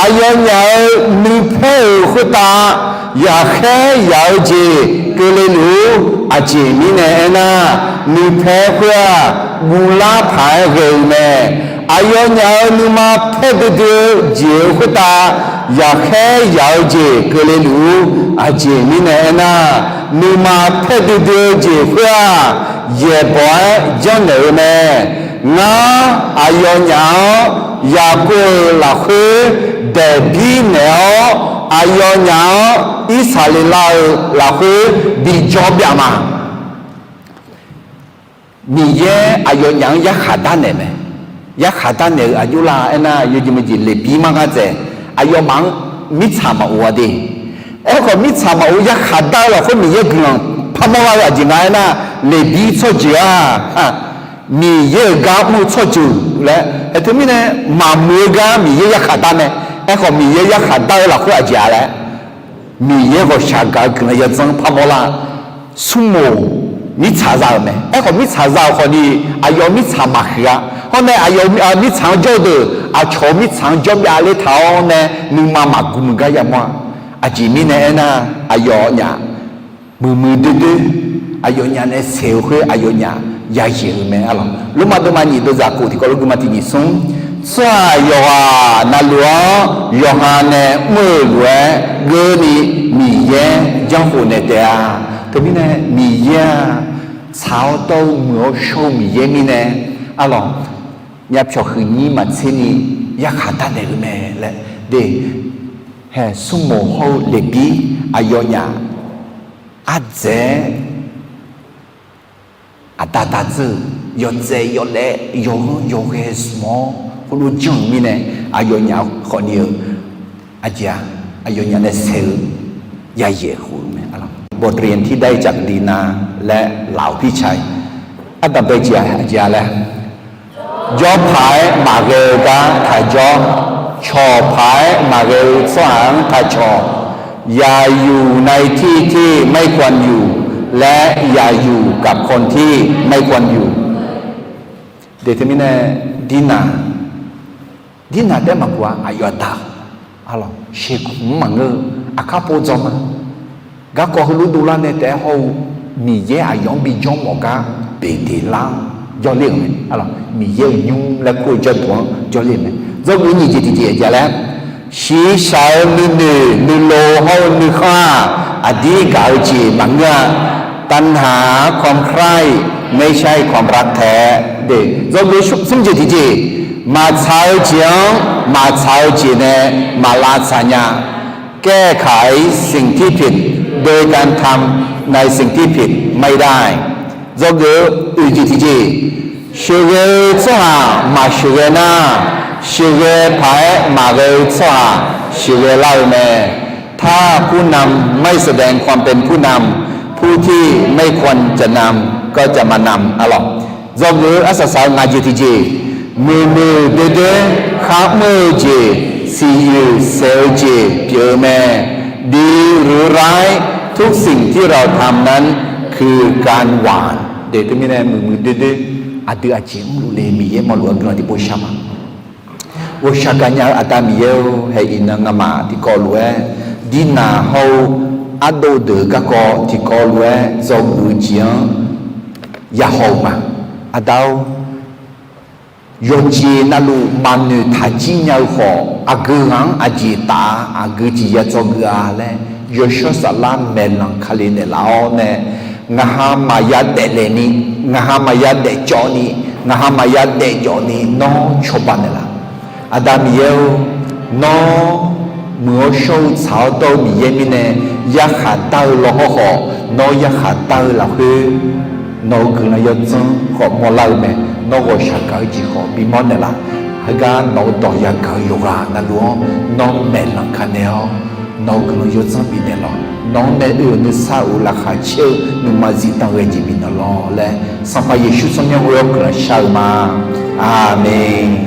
Aqyawfnyaf-euq nuipaer-euq khoertav yaqkhaer yaq-eu jeq keuvle luf-ur. Aqjeq mirnae aernar, nuipaer khoer-aq, guvlar paq-aer ghae-eu mae. Aqyawfnyaf-euq nuima paer duidui-eu jeq-euq khoertav yaqkhaer yaq-eu jeq keuvle luf-ur. Aqjeq mirnae aernar, nuima paer duidui-eu jeq khoer-aq, yaeqbawq-aer janrnaeq-eu mae. Ngar aqyawfnyaf-anr Yaqkov-euq lafkhoer daeqbir naeq-awr, aqyawfnyaf-anr Irsaqleqlav-euq lafkhoer bijawr byav ma. Miqyaer aqyawfnyaf-anr yarkhaq darnaeq mae. Yarkhaq darnaeq-euq aqjox lar aernar, yawjeq maqjeq leqbir mar ngar dzaeq. Aqyawfmaf-anr mirtsaq maqof-a de. Aerkhawf, mirtsaq maqof yarkhaq dar-eu lafkhoer Miqyaer guiqlanq parmawr lar-eu aqjeq nga aernar, leqbir tsawrjeuq-aq, Miqyaer-euq gar mr-eu tsawrjeuq laer, aer teumirnae maqmuiq-eu gar Miqyaer yarkhaq dar mae. Aerkhawf, Miqyaer yarkhaq dar-eu lafkhoer aqjeq-a laer, Miqyaer ghawqshaq gaq-eu guiqlanq yawdzanr parmawr lar. Smrmoq mirtsaq za-euq mae. Aerkhawf, mirtsaq za-euq khawfni, aqyawf mirtsaq maqhuiq-a. Hawr nae aqyawf mirtsaq-anr jawr-eu deuq aqcawq-eu mirtsaq-anr jawr byav ler taq-awr nae nuima maqgui muiq gar yamawr-a. Aqjeq mirnae aernar, aqyawfnyaf muiqmuiq doerdoer, aqyawfnyaf nae saeq-eu khoer aqyawfnyaf yayaeq-eu mae. Arlawq, Lormav deuvma nyiq deuvzaq kof tiqkawv lof guvma tiq nyiq smr, tsawrhaq yawqghaq navluf-anr yawqha nae mr-euq lof-aer geurni Miqyaer janrkhof naeq taef-a. Teumirnae Miqyaer-aq, tsaq-awr dawr-eu muiq-awr shawr-eu Miqyaer mirnae, arlawq, myavpyawq huiqnyir maqtserni yarkhaq darnaeq-eu mae laer de. Hae, smrmoq hawr-eu leqbir aqyawfnyaf ardzaeq-aer aqda dadzeur-euq yawtsaev yawlaev yawghanr yawghae smq-awr khoerlof janr-euq mirnae, aqyawfnyaf khawfni-eu aqjeq-a, aqyawfnyaf nae saeq-eu yayaeq khof-eu mae. Bawqdriq tiqdav-iq caqdui na laer laf-awr pircaq-aer ardanqbae jeq-a aqjeq-a laer, jawr paq-aer maqghae-eu gar taq jawr, cawq paq-aer maqghae-eu tsawrhaq-anr taq cawq, yaqyuq nav-iq tir tir ไม่ควรอยู่ laer yaqyuq กับคนที่ไม่ควรอยู่ de teumirnae, dirnaq, dirnaq taef-aer maqguq-a. Aqyawf aqda-eu, arlawq, sheuqkmq-anr maqngeur-eu, aqkar pov dzawr ma. Garkawv heulof dovlar nae taef-aer hawr-eu, Miqyaer aqyawf-anr bijawr mawf gar beqdeq lar-anr jawrler-euq mae. Arlawq, Miqyaer-euq nymr laer kur-eu jawrduq-anr jawrler-euq mae. Dzawgeuf nyiq jeq tiqjeq aqjeq laer, shiqshaq-eu nuinoeq nuilov hawr-eu nuikhanr-aq, aqdir gaq-eu jeq maqngeur-a. ตัณหา ความใคร่ ไม่ใช่ความรักแท้ de. Dzawgeuf smr jeq tiqjeq, maqtsaq-eu jeq-anr maqtsaq-eu jeq nae maqlavtsaq nya. แก้ไขสิ่งที่ผิด โดยการทำในสิ่งที่ผิดไม่ได้ Dzawgeuf oeq jeq tiqjeq, sheuqghae-eu tsawrhaq maqsheuqghae nar, sheuqghae paq-aer maqghae-eu tsawrhaq sheuqghae lar-eu mae. ถ้าผู้นำไม่แสดงความเป็นผู้นำ ผู้ที่ไม่ควรจะนำก็จะมานำ Arlawq, dzawgeuf-eu arsaq saq-eu ngaq jeq tiqjeq, muiqmuiq doerdoer kharmr-eu jeq, siqyoeq saef-eu jeq pyeuf-eu mae. ดีหรือร้าย ทุกสิ่งที่เราทำนั้นคือการหว่าน de teumirnae muiqmuiq doerdoer aqdui aqjeq mrluf le Miqyaer mawrluf-eu guiqlanq tiqpov shar ma. Ghawqshaq gaqnya-eu Aqda Miqyaer-or, haeq iqnan ngamaf tiqkawv lof-aer, dirnaq hawr-eu ardov deuq-eu garkawv tiqkawv lof-aer dzawgeuf-eu jeq-anr yahaw-eu ma. Aqda-or, yawqjeq navluf maqnoeq taq jir nya-eu khawf, aqgeu ghaq-anr aqjeq taf-a, aqgeu jeq ya dzawgeuf-a laer, Yawshawr Saflar maeqlanq Kali naeqlaf-awr nae, ngaq ha maqya daeflaeq ni, ngaq ha maqya daefcawv ni, ngaq ha maqya daefjawf ni, nawr cawba naeqlaf. Aqda Miqyaer-or, nawr muiq-awr shawr-eu tsaq-awr dawr-eu Miqyaer mirnae, yarkhaq dar-eu law hawrkhawf, nawr yarkhaq dar-eu lafkhoer, nawq-euq guiqlanq yawdzanr khawf mawrlar-eu mae. Nawr ghawqshaq gaq-eu jeq khawf bimawr naeqlaf. Heugar nawq-eu dawq yagaq-eu yawqghaq navluf-anr, nawr maeqlanq ka naeq-awr, Nawq-euq guiqlanq yawdzanr bifnaeq lawq. Nawq-anr nae oe-euq nuisar-euq laqkhaq caer-eu nuima zifdan ghae jeq bifnaeq lawq laer, Sanqpaq Yeqsur tsawrmyanr ghoe-awr guiqlanq shar-eu ma. Aqmeq.